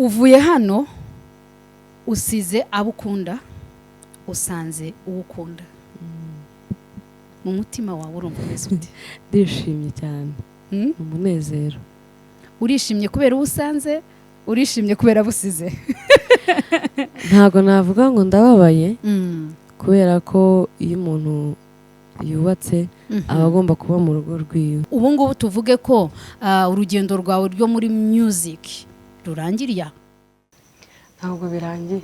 Uvuye hano usize abo ukunda, usanze uwo ukunda. Mu mutima wawe urumva umeze ute? Ndishimye cyane. Umunezero. Urishimye kubera uwo usanze, urishimye kubera abo usize? Ntabwo navuga ngo ndababaye, kubera ko iyo umuntu yubatse aba agomba kuba mu rugo rwiwe. Ubu ngubu tuvuge ko urugendo rwawe rwo muri music rurangiriye? Ntabwo birangiye,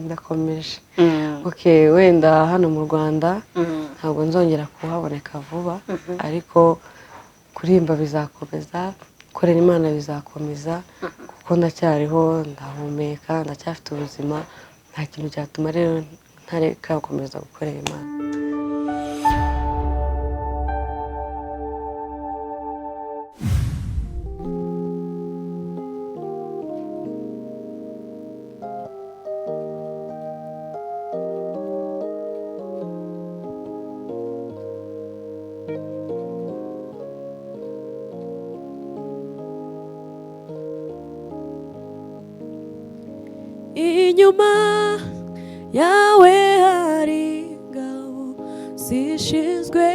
ndakomeje. Okay, wenda hano mu Rwanda ntabwo nzongera kuhaboneka vuba, ariko kuririmba bizakomeza, gukorera Imana bizakomeza, kuko ndacyariho, ndahumeka, ndacyafite ubuzima. Nta kintu cyatuma rero ntareka gukomeza gukorera Imana. Inyuma yawe hari ingabo zishinzwe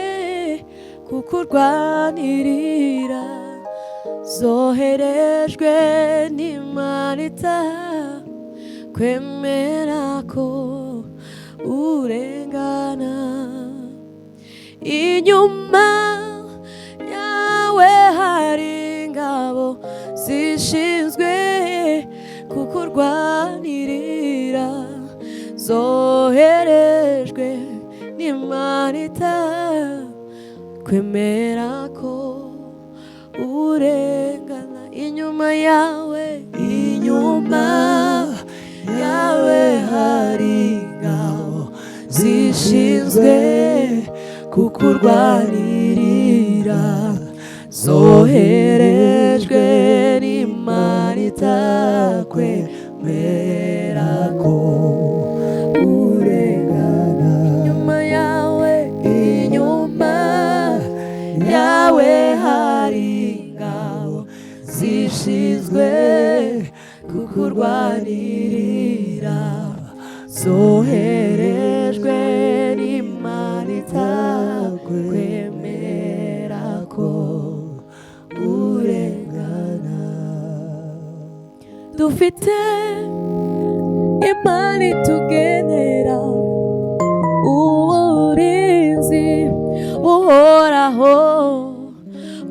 kukurwanirira, zoherejwe n'Imana itakwemera ko urengana. Inyuma yawe hari ingabo zishinzwe kukurwanirira, zoherejwe n'Imana itakwemera ko urengana. Inyuma yawe, inyuma yawe hari ingabo zishinzwe kukurwanirira, zoherejwe n'Imana itakwemera ko urengana. Inyuma yawe, inyuma yawe hari ingabo zishinzwe kukurwanirira, zoherejwe n'Imana itakwemera ko urengana. Dufite Imana itugenera uburinzi buhoraho,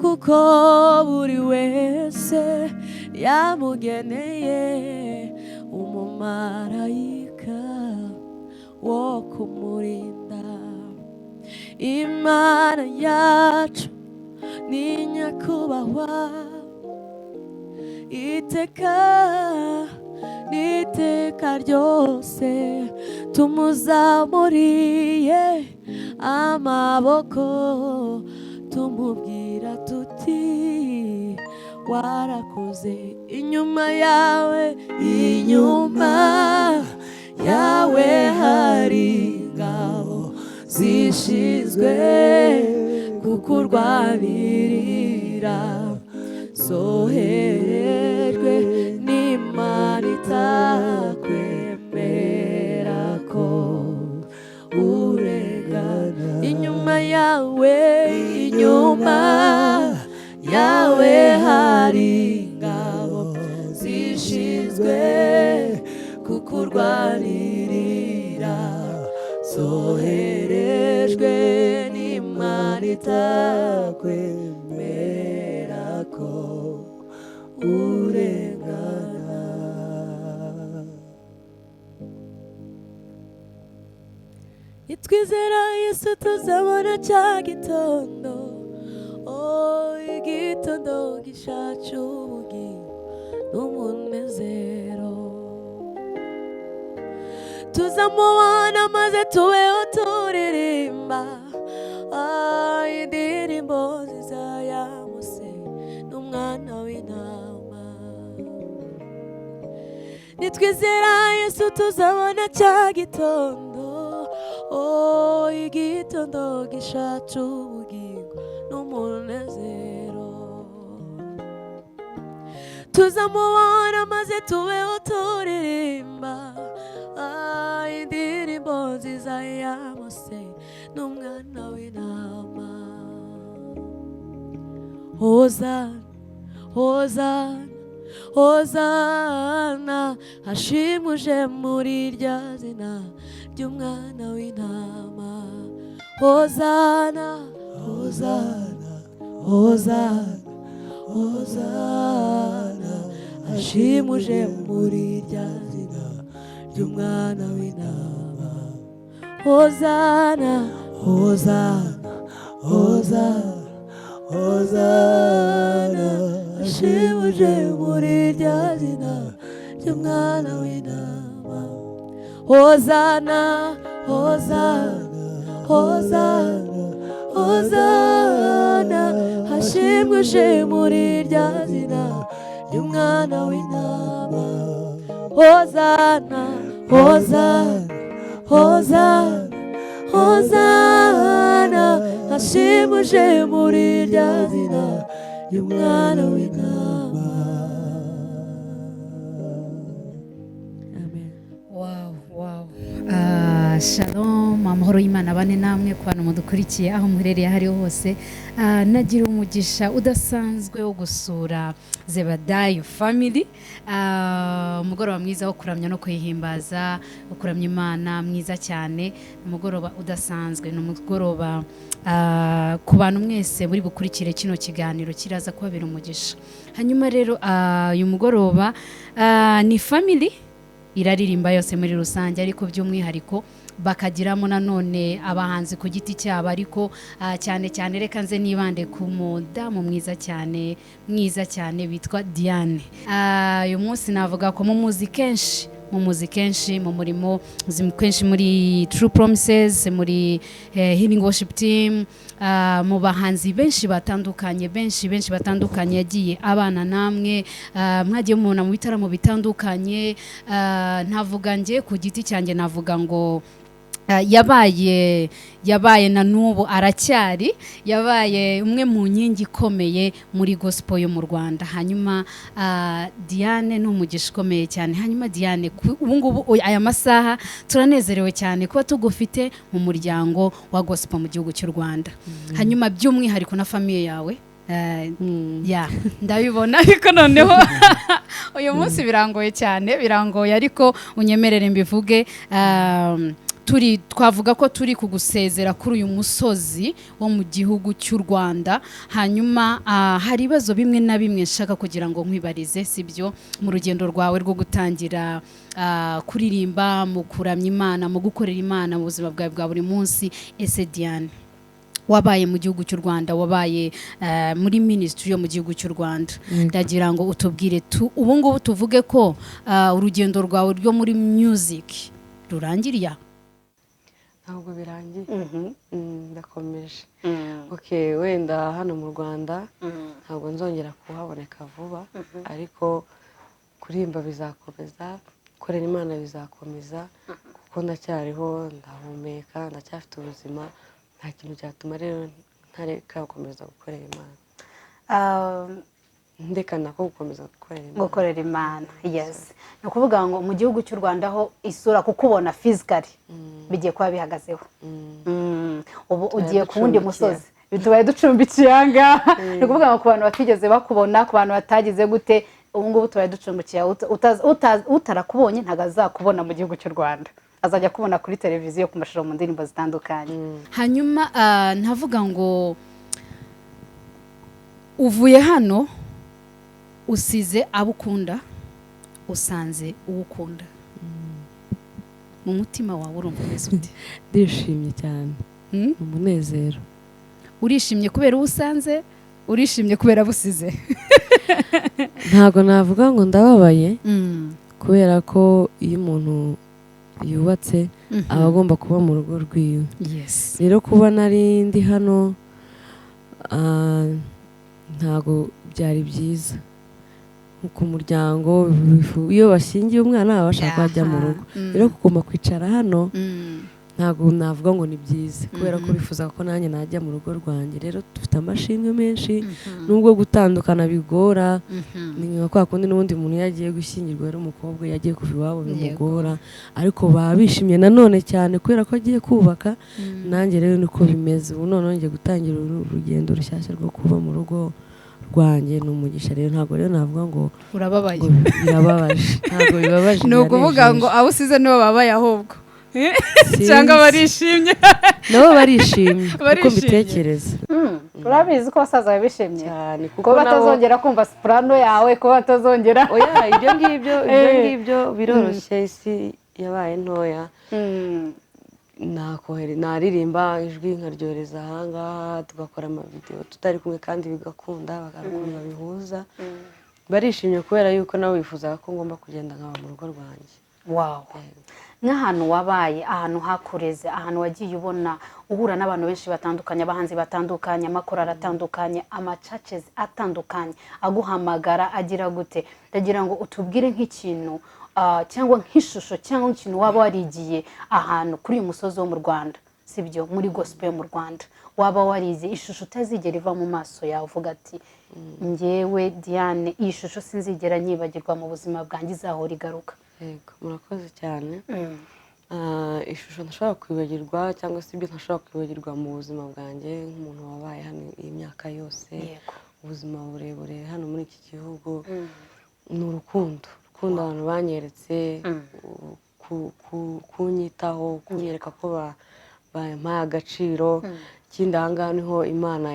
kuko buri wese yamugeneye umumarayika wo kumurinda. Imana yacu ni nyakubahwa iteka n'iteka ryose, tumuzamuriye amaboko, tumubwira tuti warakoze. Inyuma yawe, inyuma yawe hari ingabo zishinzwe kukurwanirira, zoherejwe n'Imana itakwemera ko urengana. Inyuma yawe, inyuma yawe hari ingabo zishinzwe kukurwanirira, zoherejwe n'Imana itakwemera ko urengana. Nitwizera Yesu tuzabona cya gitondo, oh igitondo gishacu ubugingo n'umunezero. Tuzamubona maze tubeho turirimba indirimbo nziza ya Mose n'umwana w'intama. Nitwizera Yesu tuzabona cya gitondo, oh igitondo gishacu ubugingo n'umunezero. Tuzamubona maze tubeho turirimba indirimbo nziza ya Mose n'umwana w'intama. Hozana, hozana, hozana, hashimwe uje muri rya zina ry'umwana w'intama. Hozana, hozana, hozana, hozana, hashimwe uje muri rya zina ry'umwana w'intama. Hozana, hozana, hozana, hozana, hashimwe uje muri rya zina ry'umwana w'intama. Hozana, hozana, hozana, hozana, hashimwe uje muri rya zina ry'umwana w'intama. Hozana, hozana, hozana, hozana, hashimwe uje muri rya zina ry'umwana w'intama. Amen. Wow. Shalom, amahoro y'Imana bane namwe ku bantu mudukurikiye aho muherereye aho ariho hose. Nagira umugisha udasanzwe wo gusura Zebedayo family. Umugoroba mwiza wo kuramya no kuyihimbaza, wo kuramya Imana mwiza cyane, umugoroba udasanzwe, ni umugoroba ku bantu mwese muri bukurikire kino kiganiro kiraza kubabera umugisha. Hanyuma rero uyu mugoroba ni family iraririmba yose muri rusange, ariko by'umwihariko bakagiramo nanone abahanzi ku giti cyabo, ariko cyane cyane reka nze nibande ku mudamu mwiza cyane, mwiza cyane witwa Diane. Uyu munsi navuga ko mumuzi kenshi, mumuzi kenshi mu murimo, kenshi muri True Promises, muri Healing Worship Team, mu bahanzi benshi batandukanye, benshi benshi batandukanye yagiye abana namwe, mwagiye mubona mu bitaramo bitandukanye. Ntavuga nge ku giti cyanjye, navuga ngo yabaye na n'ubu aracyari, yabaye umwe mu nkingi ikomeye muri gospel yo mu Rwanda. Hanyuma Diane ni umugisha ukomeye cyane. Hanyuma Diane, ubu ngubu aya masaha turanezerewe cyane kuba tugufite mu muryango wa gospel mu gihugu cy'u Rwanda. Hanyuma by'umwihariko na famille yawe. Ya ndabibona, ariko noneho uyu munsi birangoye cyane, birangoye, ariko unyemerere mbivuge. Twavuga ko turi kugusezera kuri uyu musozi wo mu gihugu cy'u Rwanda. Hanyuma hari ibibazo bimwe na bimwe nshaka kugira ngo nkwibarize, sibyo, mu rugendo rwawe rwo gutangira kuririmba, mu kuramya Imana, mu gukorera Imana mu buzima bwawe bwa buri munsi. Ese Diane, wabaye mu gihugu cy'u Rwanda, wabaye muri ministry yo mu gihugu cy'u Rwanda, ndagira ngo utubwire ubu ngubu tuvuge ko urugendo rwawe rwo muri music rurangiriye? Ntabwo birangiye. Ndakomeje. Okay, wenda hano mu Rwanda ntabwo nzongera kuhaboneka vuba, ariko kuririmba bizakomeza, gukorera Imana bizakomeza, kuko ndacyariho, ndahumeka, ndacyafite ubuzima. Nta kintu cyatuma rero ntareka gukomeza gukorera Imana, ndeka nako gukomeza gukorera Imana. Gukorera Imana, yes. Ni ukuvuga ngo mu gihugu cy'u Rwanda ho isura kukubona physically bigiye kuba bihagazeho. Ubu ugiye ku wundi musozi, bitubaye ducumbikiye aha ngaha. Ni ukuvuga ngo ku bantu batigeze bakubona, ku bantu batagize gute, ubu ngubu tubaye ducumbikiye. Utarakubonye ntabwo azakubona mu gihugu cy'u Rwanda, azajya kubona kuri televiziyo, ku mashusho, mu ndirimbo zitandukanye. Hanyuma ntavuga ngo uvuye hano usize abo ukunda, usanze uwo ukunda, mu mutima wawe urumva umeze ute? Ndishimye cyane, umunezero. Urishimye kubera uwo usanze, urishimye kubera abo usize? Ntabwo navuga ngo ndababaye, kubera ko iyo umuntu yubatse aba agomba kuba mu rugo rwiwe. Rero kuba nari ndi hano ntabwo byari byiza ku muryango. Iyo bashyingiye umwana baba bashaka ko ajya mu rugo, rero kugomba kwicara hano. Ntabwo navuga ngo ni byiza kubera ko bifuza ko nanjye najya mu rugo rwanjye. Rero dufite amashimwe menshi nubwo gutandukana bigora, ni nka kwa kundi n'ubundi muntu iyo agiye gushyingirwa ari umukobwa yagiye kuva iwabo bimugora, ariko baba bishimye nanone cyane kubera ko agiye kubaka. Nanjye rero niko bimeze ubu, noneho ngiye gutangira urugendo rushyashya rwo kuba mu rugo rwanjye, ni umugisha. Rero ntabwo rero navuga ngo urababaye, birababaje, ntabwo bibabaje. Ni ukuvuga ngo abo usize nibo babaye ahubwo cyangwa barishimye? Nabo barishimye kuko mbitekereza. Urabizi ko abasaza bishimye cyane kuko batazongera kumva soprano yawe, kuba batazongera. Oya, ibyo ngibyo ibyo ngibyo biroroshye, isi yabaye ntoya. Naririmba ijwi nkaryohereza ahangaha, tugakora amavidewo tutari kumwe kandi bigakunda, bakarukuntu babihuza. Barishimye kubera yuko nabo bifuzaga ko ngomba kugenda nkaba mu rugo rwanjye. Wow, nk'ahantu wabaye, ahantu hakureze, ahantu wagiye ubona uhura n'abantu benshi batandukanye, abahanzi batandukanye, amakorali atandukanye, amachurches atandukanye aguhamagara agira gute, ndagira ngo utubwire nk'ikintu cyangwa nk'ishusho cyangwa nk'ikintu waba warigiye ahantu kuri uyu musozi wo mu Rwanda, sibyo, muri gospel yo mu Rwanda, waba warize ishusho utazigera iva mu maso yawe, uvuga ati ngewe Diane iyi shusho sinzigera nyibagirwa mu buzima bwanjye, izahora igaruka. Yego, murakoze cyane. Ishusho ntashobora kwibagirwa cyangwa se ibyo ntashobora kwibagirwa mu buzima bwanjye nk'umuntu wabaye hano iyi myaka yose, ubuzima burebure hano muri iki gihugu, ni urukundo. Urukundo abantu banyeretse, kunyitaho, kunyereka ko bampaye agaciro. Ikindi, aha ngaha niho Imana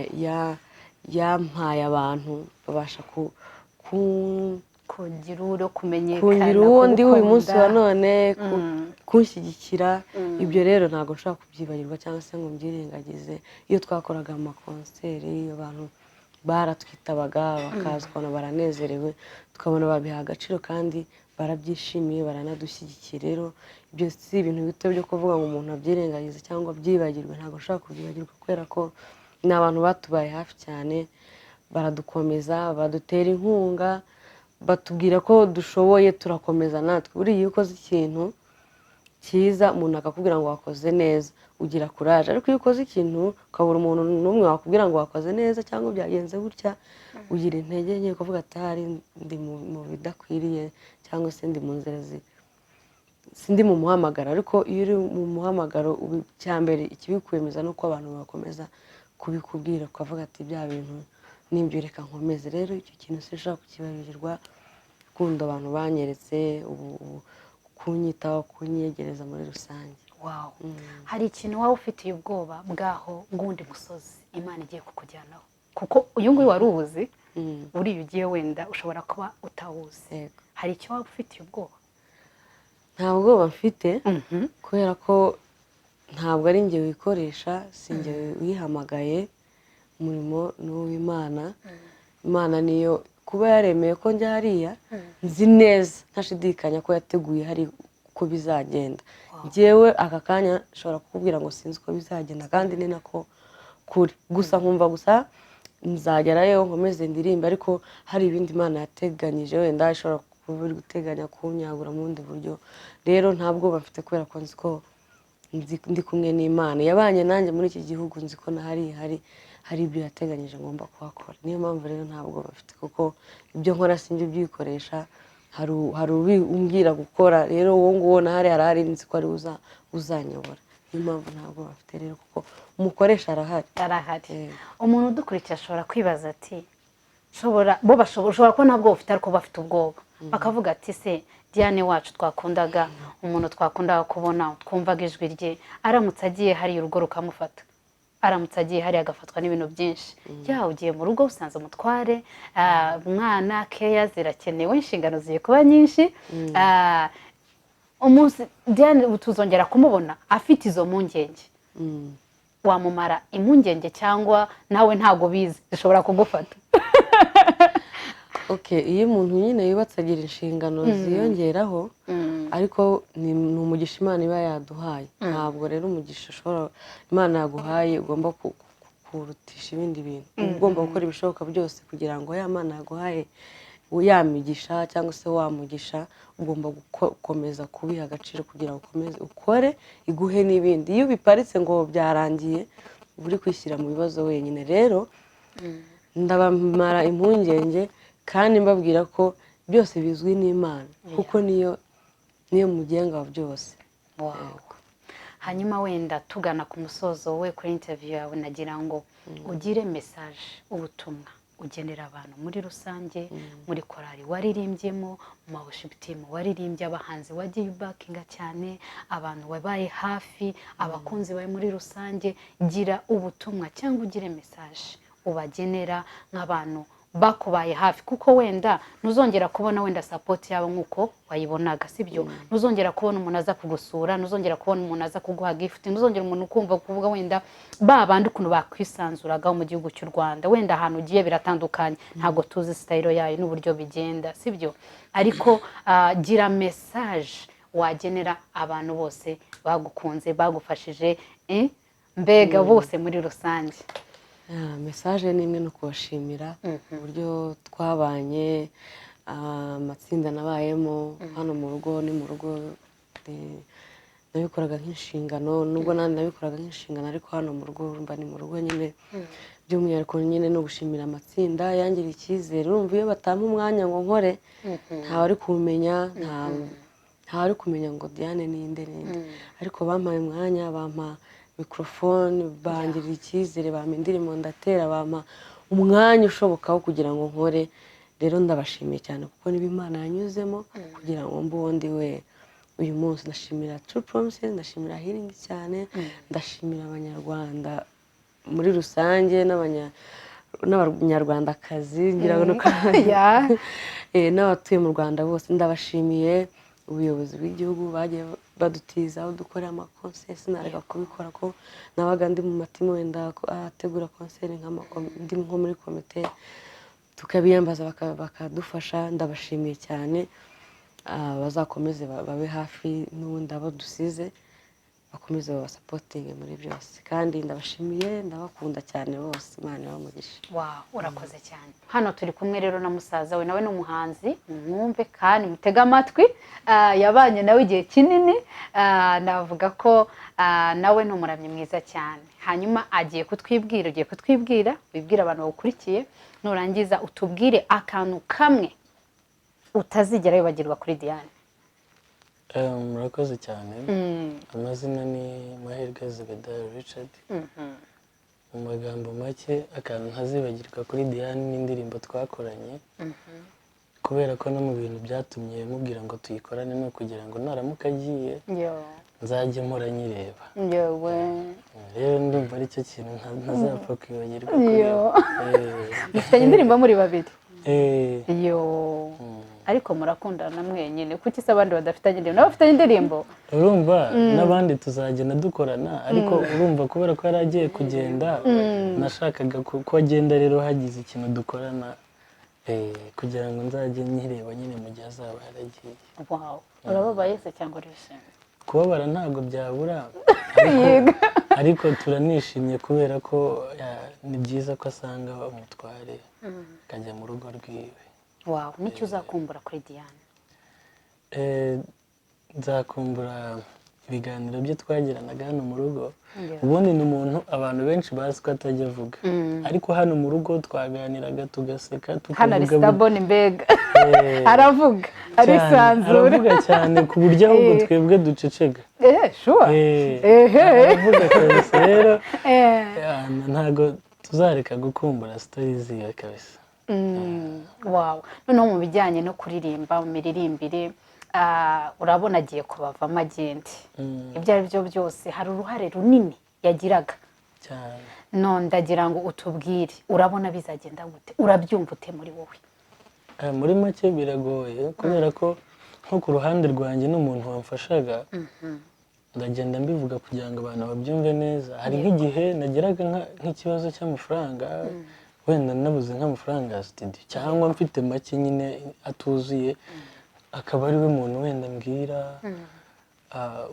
yampaye abantu babasha kugira uro kumenyekana, kungira uwo ndi uyu munsi wa none, kunshyigikira. Ibyo rero ntabwo nshobora kubyibagirwa cyangwa se ngo mbyirengagize. Iyo twakoraga amakonseri, abantu baratwitabaga bakaza, ukabona baranezerewe, tukabona babiha agaciro kandi barabyishimiye, baranadushyigikiye. Rero ibyo si ibintu bito byo kuvuga ngo umuntu abyirengagize cyangwa abyibagirwe. Ntabwo nshobora kubyibagirwa kubera ko ni abantu batubaye hafi cyane, baradukomeza, badutera inkunga, batubwira ko dushoboye, turakomeza natwe. Buriya iyo ukoze ikintu cyiza umuntu akakubwira ngo wakoze neza, ugira kuraje, ariko iyo ukoze ikintu ukabura umuntu n'umwe wakubwira ngo wakoze neza cyangwa byagenze gutya, ugira intege nke, ukavuga ati ahari ndi mu bidakwiriye cyangwa se ndi mu nzira sindi mu muhamagaro. Ariko iyo uri mu muhamagaro, icyambere ikibikwemeza ni uko abantu bakomeza kubikubwira, ukavuga ati bya bintu nibyo, reka nkomeze. Rero icyo kintu sinshobora kukibagirwa, urukundo abantu banyeretse, kunyitaho, kunyegereza muri rusange. Wow, hari ikintu waba ufitiye ubwoba bwaho bw'undi musozi Imana igiye kukujyanaho? Kuko uyu nguyu wari uwuzi, uriya ugiye wenda ushobora kuba utawuzi. Hari icyo waba ufitiye ubwoba? Nta bwoba mfite kubera ko ntabwo ari njye wikoresha, si njye wihamagaye, umurimo ni uw'Imana. Imana niyo kuba yaremeye ko njya hariya, nzi neza ntashidikanya ko yateguye hari uko bizagenda. Njyewe aka kanya nshobora kukubwira ngo sinzi uko bizagenda, kandi ni nako kuri. Gusa nkumva gusa nzagerayo nkomeze ndirimbe, ariko hari ibindi Imana yateganyije, wenda ishobora kuba iri guteganya kunyagura mu bundi buryo. Rero nta bwoba mfite kubera ko nzi ko ndi kumwe n'Imana yabanye nanjye muri iki gihugu, nzi ko na hariya hari ibyo yateganyije ngomba kuhakora. Niyo mpamvu rero nta bwoba mfite, kuko ibyo nkora sinjye ubyikoresha, hari umbwira gukora. Rero uwo nguwo na hariya arahari, nzi ko ari uzanyobora. Niyo mpamvu nta bwoba mfite rero, kuko umukoresha arahari. Arahari. Umuntu udukurikiye ashobora kwibaza ati ushobora kuba nta bwoba ufite ariko bafite ubwoba, bakavuga ati se Diane wacu twakundaga, umuntu twakundaga kubona, twumvaga ijwi rye, aramutse agiye hariya urugo rukamufata, aramutse agiye hariya agafatwa n'ibintu byinshi. Ya ugiye mu rugo usanze umutware, umwana, keya zirakenewe, inshingano zigiye kuba nyinshi. Umunsi Diane tuzongera kumubona afite izo mpungenge, wamumara impungenge cyangwa nawe ntabwo bizi zishobora kugufata? Iyo umuntu nyine yubatse agira inshingano ziyongeraho, ariko ni umugisha Imana iba yaduhaye. Ntabwo rero umugisha ushobora Imana yaguhaye ugomba kurutisha ibindi bintu, ugomba gukora ibishoboka byose kugira ngo ya Mana yaguhaye Ya migisha cyangwa se wa mugisha ugomba gukomeza kubiha agaciro kugira ngo ukomeze ukore, iguhe n'ibindi. Iyo ubiparitse ngo byarangiye, uba uri kwishyira mu bibazo wenyine. Rero ndabamara impungenge kandi mbabwira ko byose bizwi n'Imana, kuko niyo mugenga wa byose. Hanyuma wenda tugana ku musozo we kuri interview yawe, nagira ngo ugire message, ubutumwa ugenera abantu muri rusange, muri korali waririmbyemo, mu ma worship team waririmbye, abahanzi wagiye ubakinga cyane, abantu wabaye hafi, abakunzi bawe muri rusange. Gira ubutumwa cyangwa ugire message ubagenera nk'abantu bakubaye hafi, kuko wenda ntuzongera kubona wenda support yabo nk'uko wayibonaga, sibyo? Ntuzongera kubona umuntu aza kugusura, ntuzongera kubona umuntu aza kuguha gift, ntuzongera umuntu ukumva kuvuga wenda ba bandi ukuntu bakwisanzuragaho mu gihugu cy'u Rwanda. Wenda ahantu ugiye biratandukanye, ntabwo tuzi style yayo n'uburyo bigenda, sibyo? Ariko gira message wagenera abantu bose bagukunze, bagufashije, mbega bose muri rusange. Message ni imwe, no kubashimira uburyo twabanye, amatsinda nabayemo hano mu rugo. Ni mu rugo nabikoraga nk'inshingano, nubwo nanjye nabikoraga nk'inshingano, ariko hano mu rugo urumva ni mu rugo nyine. By'umwihariko nyine no gushimira amatsinda yangiriye icyizere. Urumva iyo batampa umwanya ngo nkore, ntawe ari kumenya, ntawe ari kumenya ngo Diane ninde ninde. Ariko bampaye umwanya, bampa mikorofone, bangirira icyizere, bampa indirimbo ndatera, bampa umwanya ushoboka wo kugira ngo nkore. Rero ndabashimiye cyane, kuko niba Imana yanyuzemo kugira ngo mbe uwo ndi we uyu munsi. Ndashimira True Promises, ndashimira Healing cyane, ndashimira Abanyarwanda muri rusange n'Abanyarwandakazi, ngira ngo n'abatuye mu Rwanda bose ndabashimiye. Ubuyobozi bw'igihugu bagiye badutiza aho dukorera amakonseri, sinareka kubikora ko nabaga ndi mu ma team wenda ategura concert, ndi nko muri komite, tukabiyambaza bakadufasha. Ndabashimiye cyane. Bazakomeze babe hafi n'ubundi abo dusize, bakomeze babasupportinge muri byose. Kandi ndabashimiye, ndabakunda cyane bose. Imana ibahe. Wow, urakoze cyane. Hano turi kumwe rero na musaza we, nawe ni umuhanzi, mwumve kandi mutege amatwi. Yabanye nawe igihe kinini. Navuga ko nawe ni umuramyi mwiza cyane. Hanyuma agiye kutwibwira, ugiye kutwibwira, wibwira abantu bawukurikiye, nurangiza utubwire akantu kamwe utazigera wibagirwa kuri Diane. Murakoze cyane. Amazina ni Mahirwe Zebedayo Richard. Mu magambo make, akantu ntazibagirwa kuri Diane n'indirimbo twakoranye, kubera ko no mu bintu byatumye mubwira ngo tuyikorane ni ukugira ngo naramuka agiye nzajye mpora nyireba. Yewe. Rero ndumva aricyo kintu ntazapfa kwibagirwa kuri we. Mufitanye indirimbo muri babiri? Eh. Yo, ariko murakundana mwenyine, kuki se abandi badafitanye indirimbo? Nabo bafitanye indirimbo. Urumva n'abandi tuzagenda dukorana, ariko urumva kubera ko yari agiye kugenda, nashakaga ko agenda rero hagize ikintu dukorana, kugira ngo nzajye nkireba nyine mu gihe azaba yaragiye. Wow, urababaye se cyangwa urishimye? Kubabara ntabwo byabura, ariko turanishimye kubera ko ni byiza ko asanga umutware akajya mu rugo rwiwe. Wow, nicyo uzakumbura kuri Diane? Nzakumbura ibiganiro bye twagiranaga hano mu rugo. Ubundi ni umuntu abantu benshi bazi ko atajya avuga, ariko hano mu rugo twaganiraga tugaseka, Hano ari tukavuga stubborn mbega, aravuga, cyane, arisanzura. Aravuga cyane ku buryo ahubwo twebwe duceceka. Sure. Aravuga kabisa. Rero ntabwo tuzareka gukumbura story ziwe kabisa. Wow, noneho mu bijyanye no kuririmba, mu miririmbire, urabona agiye kubavamo agende. Ibyo ari byo byose hari uruhare runini yagiraga. Cyane. None ndagira ngo utubwire, urabona bizagenda gute? Urabyumva ute muri wowe? Muri make biragoye, kubera ko nko ku ruhande rwanjye n'umuntu wamfashaga, ndagenda mbivuga kugira ngo abantu babyumve neza. Hari nk'igihe nageraga nk'ikibazo cy'amafaranga, wenda nabuze nk'amafaranga ya studio cyangwa mfite make nyine atuzuye, akaba ari we muntu wenda mbwira.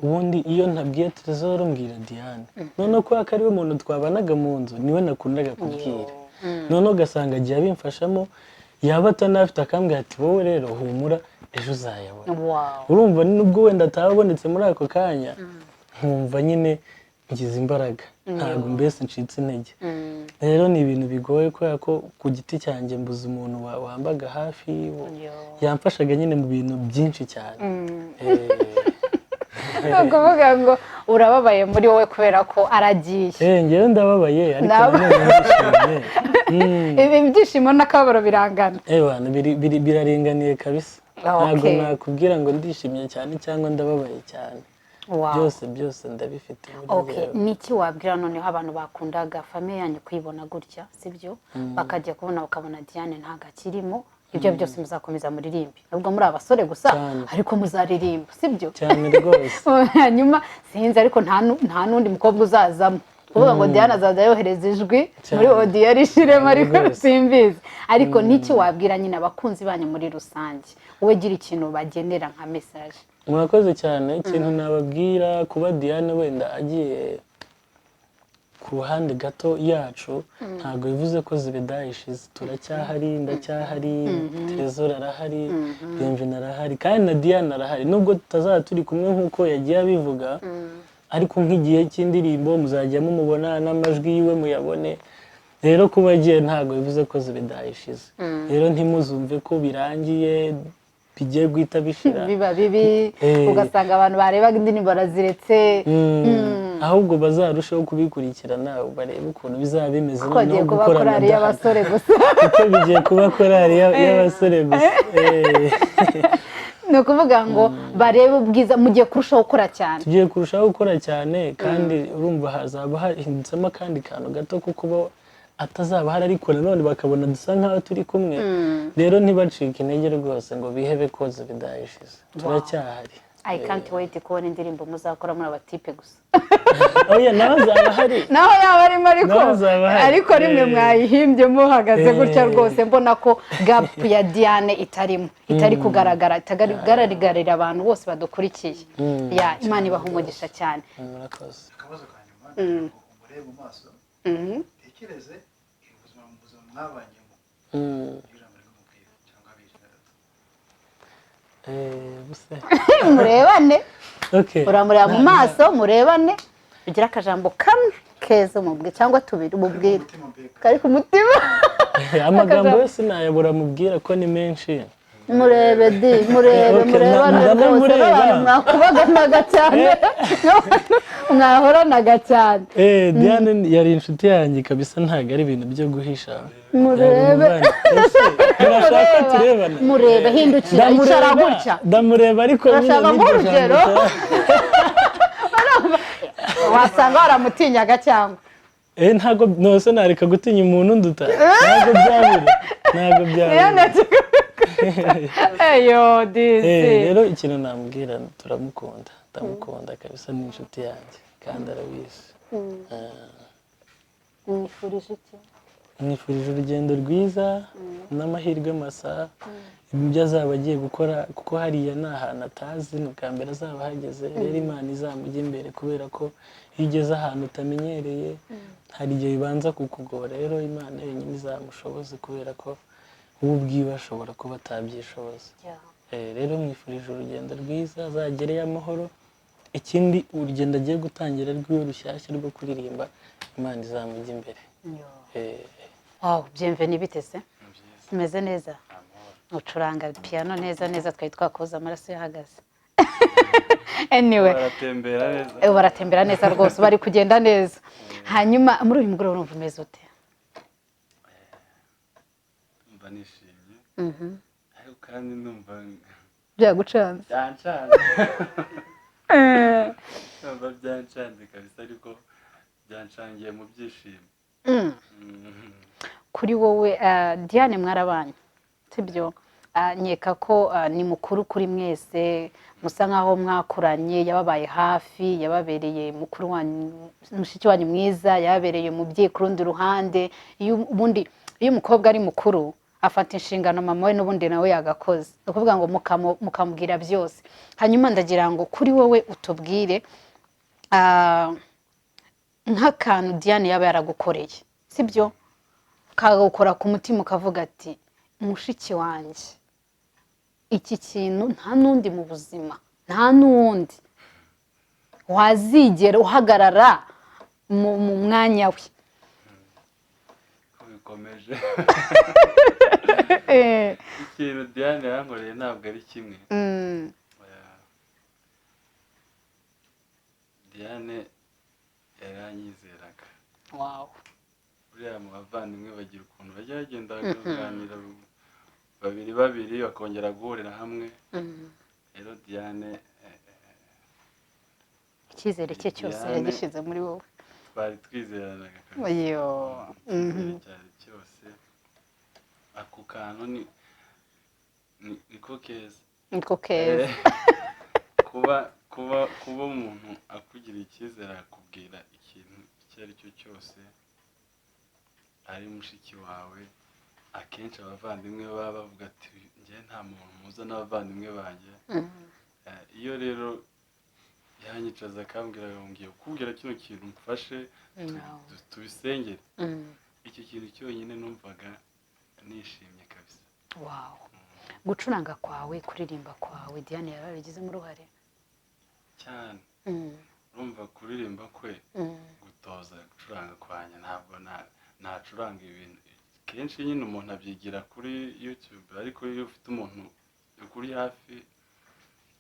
Ubundi iyo ntabwiye Trezor mbwira Diane. Noneho kubera ko ari we muntu twabanaga mu nzu, niwe nakundaga kubwira, noneho ugasanga agiye abimfashamo. Yaba atanafite akambwira ati: "Wowe rero humura, ejo uzayabona." Urumva, nubwo wenda atabonetse muri ako kanya, nkumva nyine ngize imbaraga, ntabwo mbese ncitse intege. Rero ni ibintu bigoye kubera ko ku giti cyanjye mbuze umuntu wambaga hafi, yamfashaga nyine mu bintu byinshi cyane. Ni ukuvuga ngo urababaye muri wowe kubera ko aragiye. Njyewe ndababaye, ariko nanone ndishimye. Ibi byishimo n'akababaro birangana. Ewana, biraringaniye kabisa. Ntabwo nakubwira ngo ndishimye cyane cyangwa ndababaye cyane. Byose byose ndabifite muri njyewe. Niki wabwira noneho abantu bakundaga famille yanyu kuyibona gutya, sibyo, bakajya kubona bakabona Diane ntabwo akirimo? Ibyo byose muzakomeza muririmbe nubwo muri abasore gusa, Cyane. ariko muzaririmba, sibyo? Cyane rwose. Hanyuma sinzi, ariko nta n'undi mukobwa uzazamo kuvuga ngo Diane azajya yohereza ijwi muri audio rishiremo, ariko simbizi. Ariko niki wabwira nyine abakunzi banyu muri rusange? Wowe gira ikintu bagenera nka message. Murakoze cyane. Ikintu nababwira, kuba Diane wenda agiye ku ruhande gato yacu, ntabwo bivuze ko Zebedayo ishize. Turacyahari, ndacyahari, Trezor arahari, Bienvenue arahari, kandi na Diane arahari, nubwo tutazaba turi kumwe nk'uko yagiye abivuga. Ariko nk'igihe cy'indirimbo muzajya mumubona n'amajwi yiwe muyabone. Rero kuba agiye ntabwo bivuze ko Zebedayo ishize. Rero ntimuzumve ko birangiye, bigiye guhita bishira. Biba bibi, ugasanga abantu barebaga indirimbo baraziretse. Ahubwo bazarushaho kubikurikirana, barebe ukuntu bizaba bimeze Kuko hagiye noneho kuba gukorana korari ndahari. y'abasore gusa. Kuko bigiye kuba korari y'abasore gusa. Ni ukuvuga ngo barebe ubwiza, mugiye kurushaho gukora cyane. Tugiye kurushaho gukora cyane, kandi urumva hazaba hahindutsemo akandi kantu gato kuko bo atazaba ahari, ariko nanone bakabona dusa nkaho turi kumwe. Rero ntibacike intege rwose ngo bihebe ko Zebedayo ishize, turacyahari. I can't wait kubona indirimbo muzakora muri abatipe gusa. Oya, nawe azaba ahari. Naho yaba arimo, ariko Nawe azaba ahari. ariko rimwe mwayihimbye muhagaze gutya rwose, mbona ko gap ya Diane itarimo, itari kugaragara, itagaragarira abantu bose badukurikiye. Ya, Imana ibaha umugisha cyane. Murakoze. Akabazo ka nyuma, ndagira ngo umurebe mu maso, utekereze ubuzima, mu buzima mwabanyemo, ijambo rimwe umubwira cyangwa abiri, gatatu. Buse. Murebane. Okay. Uramureba mu maso, murebane, ugira akajambo kamwe keza umubwire cyangwa tubiri umubwire. Umutima mbega. Kari ku mutima. Amagambo yose nayabura mubwira ko ni menshi. Murebe di, murebe. Okay, Murebane rwose. ndamureba. N'abantu mwakubaganaga cyane, mwahoranaga cyane. Diane yari inshuti yanjye kabisa, ntabwo ari ibintu byo guhisha. Murebe. Yari umuvandimwe. Ese, murashaka ko turebana? Murebe, hindukira, icara gutya. Ndamureba, ariko nyine Urashaka n'iryo nk'urugero? jambo Wasanga waramutinyaga cyangwa? Ntabwo nose nareka gutinya umuntu nduta, ntabwo byabura, ntabwo byabura. Eyo disi. Rero ikintu namubwira, turamukunda, ndamukunda kabisa, ni inshuti yanjye kandi arabizi. Mwifurije iki? Mwifurije urugendo rwiza n'amahirwe masa ibyo azaba agiye gukora, kuko hariya ni ahantu atazi, ni ubwa mbere azaba ahageze. Rero Imana izamujya imbere, kubera ko iyo ugeze ahantu utamenyereye hari igihe bibanza kukugora. Rero Imana yonyine izamushoboze, kubera ko we ubwiwe ashobora kuba atabyishoboza. Rero mwifurije urugendo rwiza, azagereyo amahoro. Ikindi, urugendo agiye gutangira rw'iwe rushyashya rwo kuririmba, Imana izamujya imbere. Wow, Bienvenue, bitese umeze neza, ucuranga piano neza neza, twari twakoze amaraso yahagaze. Anyway. Baratembera neza. Baratembera neza rwose, bari kugenda neza. Hanyuma muri uyu mugoroba urumva umeze ute? Mba nishimye, ariko kandi ndumva Byagucanze. Byancanze, ndumva byancanze kabisa, ariko byancangiye mu byishimo. Kuri wowe, Diane mwarabanye, sibyo? Nkeka ko ni mukuru kuri mwese, musa nkaho mwakuranye, yababaye hafi, yababereye mukuru wanyu, mushiki wanyu mwiza, yababereye umubyeyi ku rundi ruhande. Iyo ubundi iyo umukobwa ari mukuru afata inshingano mama we n'ubundi nawe yagakoze, ni ukuvuga ngo mukamubwira byose. Hanyuma ndagira ngo kuri wowe utubwire nk'akantu Diane yaba yaragukoreye, sibyo, kagukora ku mutima ukavuga ati Mushiki wanjye, iki kintu nta n'undi mu buzima, nta n'uwundi wazigera uhagarara mu mwanya we. Ko bikomeje, ikintu Diane yankoreye ntabwo ari kimwe. Oya. Diane yaranyizeraga. Buriya mu bavandimwe bagira ukuntu bajya bagenda bakaganira babiri babiri, bakongera guhurira hamwe. Rero Diane Icyizere cye cyose Diane. yagishyize muri wowe. Twari twizeranaga kabisa. Yo. Icyizere cyari cyose. Ako kantu niko keza. Niko keza. Kuba umuntu akugiriye icyizere, akakubwira ikintu icyo ari cyo cyose, ari mushiki wawe. Akenshi abavandimwe baba bavuga ati: "Njye nta muntu muza n'abavandimwe banjye." Iyo rero yanyicaza akambwira ngo ngiye kukubwira kino kintu, mfashe tubisengere, icyo kintu cyonyine numvaga nishimye kabisa. Wow, gucuranga kwawe, kuririmba kwawe, Diane yarabigizemo uruhare? Cyane. Urumva kuririmba kwe gutoza gucuranga kwanjye, ntabwo nacuranga ibintu. Kenshi nyine umuntu abyigira kuri YouTube, ariko iyo ufite umuntu uri hafi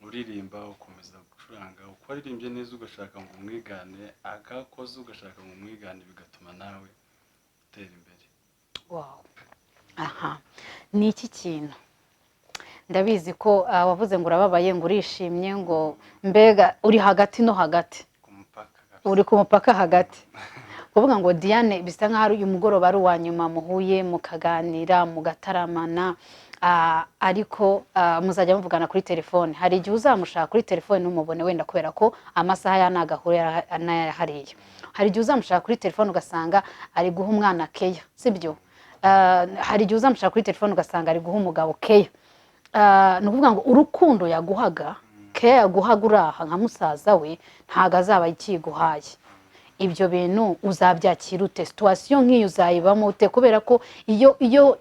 uririmba, ukomeza gucuranga uko aririmbye neza, ugashaka ngo umwigane, akakoze ugashaka ngo umwigane, bigatuma nawe utera imbere. Wow, aha ni iki kintu, ndabizi ko wavuze ngo urababaye, ngo urishimye, ngo mbega uri hagati no hagati. Ku mupaka kabisa. Uri ku mupaka hagati. Kuvuga ngo Diane bisa nkaho ari uyu mugoroba ari uwa nyuma muhuye, mukaganira, mugataramana, ariko muzajya muvugana kuri telefone. Hari igihe uzamushaka kuri telefone ntumubone, wenda kubera ko amasaha ya nagahura n'aya hariya. Hari igihe uzamushaka kuri telefone ugasanga ari guha umwana keya, sibyo? Hari igihe uzamushaka kuri telefone ugasanga ari guha umugabo keya. Ni ukuvuga ngo urukundo yaguhaga, keya yaguhaga uraha nka musaza we, ntabwo azaba akiguhaye. Ibyo bintu uzabyakira ute? Situation nk'iyo uzayibamo ute? Kubera ko iyo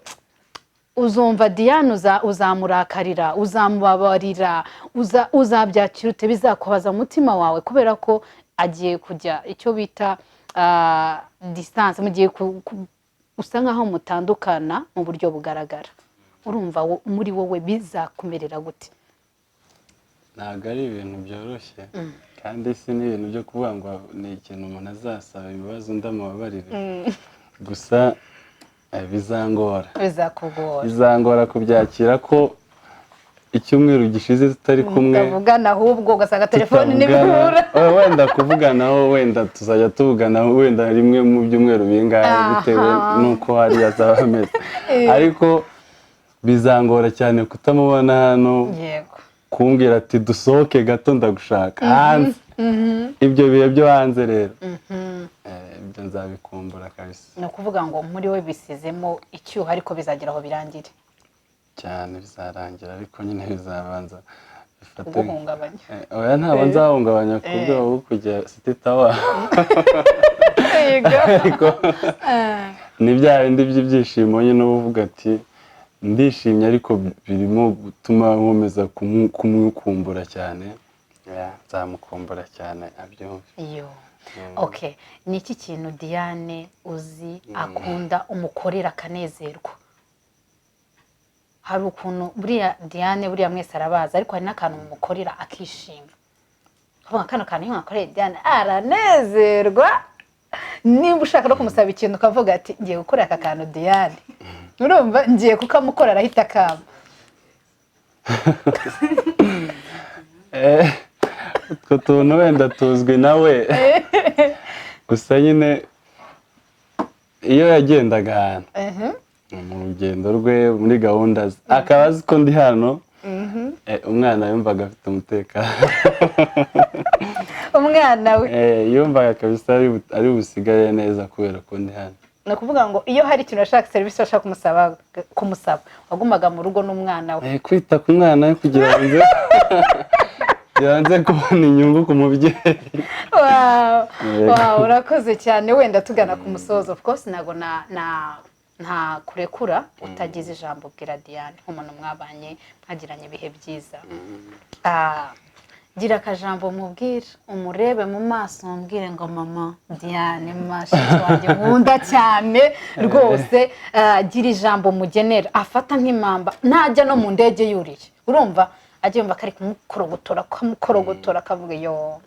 uzumva Diane, uzamurakarira, uzamubabarira, uzabyakira ute? Bizakubaza umutima wawe, kubera ko agiye kujya icyo bita distance, mugiye usa nkaho mutandukana mu buryo bugaragara. Urumva muri wowe bizakumerera gute? Ntabwo ari ibintu byoroshye, kandi si n'ibintu byo kuvuga ngo ni ikintu umuntu azasaba imbabazi undi amubabarire gusa. Bizangora. Bizakugora. Bizangora kubyakira ko icyumweru gishize tutari kumwe. Mutavugana, ahubwo ugasanga telefone tutavugana. ntibihura. Wenda kuvuganaho, wenda tuzajya tuvugana wenda rimwe mu byumweru bingahe, bitewe n'uko hariya azaba ameze, ariko bizangora cyane kutamubona hano, kumbwira ati: "Dusohoke gato, ndagushaka hanze." Ibyo bihe byo hanze rero, ibyo nzabikumbura kabisa. Ni ukuvuga ngo muri we bisizemo icyuho, ariko bizagera aho birangire. Cyane, bizarangira, ariko nyine bizabanza bifate Kuguhungabanya. Oya, ntabwo nzahungabanya ku rwego rwo kujya City Tower, ariko ni bya bindi by'ibyishimo nyine uba uvuga ati: "Ndishimye," ariko birimo gutuma nkomeza kumukumbura cyane. Yeah, nzamukumbura cyane, abyumve. Iyo, okay, ni iki kintu Diane uzi akunda, umukorera akanezerwa? Hari ukuntu buriya Diane, buriya mwese arabazi, ariko hari n'akantu mumukorera akishima, ukavuga: "Kano kantu iyo mwakoreye Diane aranezerwa." Nimba ushaka no kumusaba ikintu, ukavuga ati: "Ngiye gukora aka kantu Diane, urumva ngiye kukamukora, arahita akama." Utwo tuntu wenda tuzwi nawe gusa. Nyine iyo yagendaga ahantu mu rugendo rwe, muri gahunda ze, akaba azi ko ndi hano, umwana yumvaga afite umutekano. Umwana we. Yumvaga kabisa ari busigare neza kubera ko ndi hano. Ni ukuvuga ngo iyo hari ikintu ashaka, serivisi ashaka kumusaba, wagumaga mu rugo n'umwana we. Kwita ku mwana we kugira ngo nze kubona inyungu ku mubyeyi. Wow. Yego. Wow, urakoze cyane. Wenda tugana ku musozo, of course ntabwo na Nta kurekura utagize ijambo bwira Diane nk'umuntu mwabanye mwagiranye ibihe byiza. Gira akajambo mubwire, umurebe mu maso mubwire ngo mama Diane mashiki wanjye nkunda cyane rwose. Gira ijambo mugenera afata nk'impamba, ntajya no mu ndege yuriye, urumva ajye yumva kari kumukorogotora kamukorogotora akavuga yo,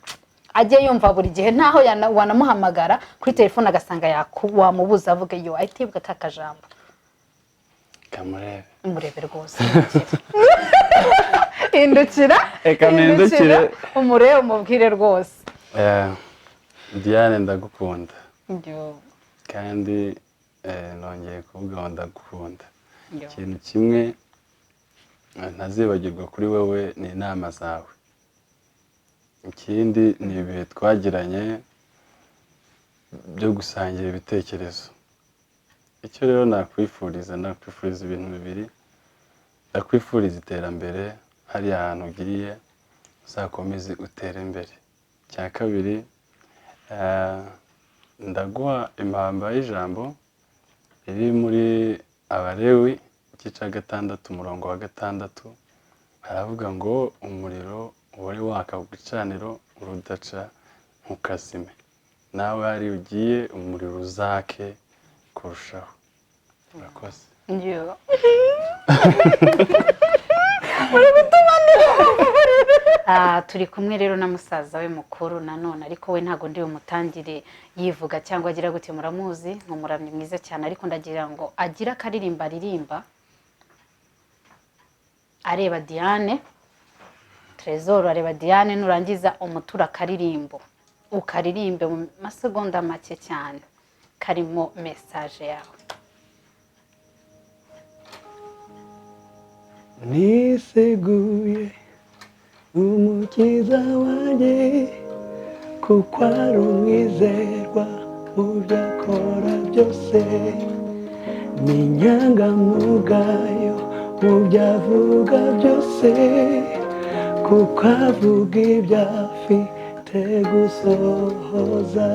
ajye yumva buri gihe ntaho wanamuhamagara kuri telefone agasanga wamubuza avuga yo, ahita yibuka ka kajambo. Kamurebe, umurebe rwose, hindukira hindukira umurebe umubwire rwose. Diane ndagukunda kandi nongeye kuvuga ngo ndagukunda. Ikintu kimwe ntazibagirwa kuri wowe ni inama zawe. Ikindi ni ibihe twagiranye byo gusangira ibitekerezo. Icyo rero nakwifuriza ibintu bibiri. Ndakwifuriza iterambere hariya ahantu ugiriye uzakomeze utere imbere. Icya kabiri, ndaguha impamba y'ijambo riri muri Abalewi igice cya 6 umurongo wa 6, haravuga ngo umuriro wari waka ku gicaniro urudaca ntukazime, nawe hari ugiye umuriro uzake kurushaho. Urakoze. Turi kumwe rero na musaza we mukuru nanone, ariko we ntago ndi umutangire yivuga cyangwa agira gute, muramuzi ni umuramyi mwiza cyane, ariko ndagira ngo agira akaririmba aririmba areba Diane Trezor, areba Diane, nurangiza umutura akaririmbo ukaririmbe mu masegonda make cyane karimo message yawe. Niseguye umukiza wanjye kuko ari umwizerwa mu byo akora byose, ni inyangamugayo mu byo avuga byose, kuko avuga ibyo afite gusohoza.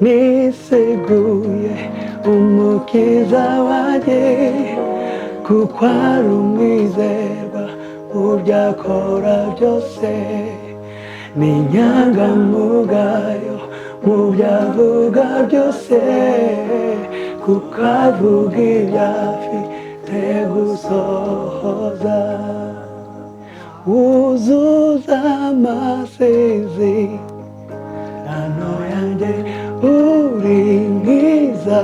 Niseguye umukiza wanjye kuko ari umwizerwa mu byo akora byose, ni inyangamugayo mu byo avuga byose, kuko avuga ibyo afite gusohoza. Wuzuza amasezerano yanjye uri mwiza,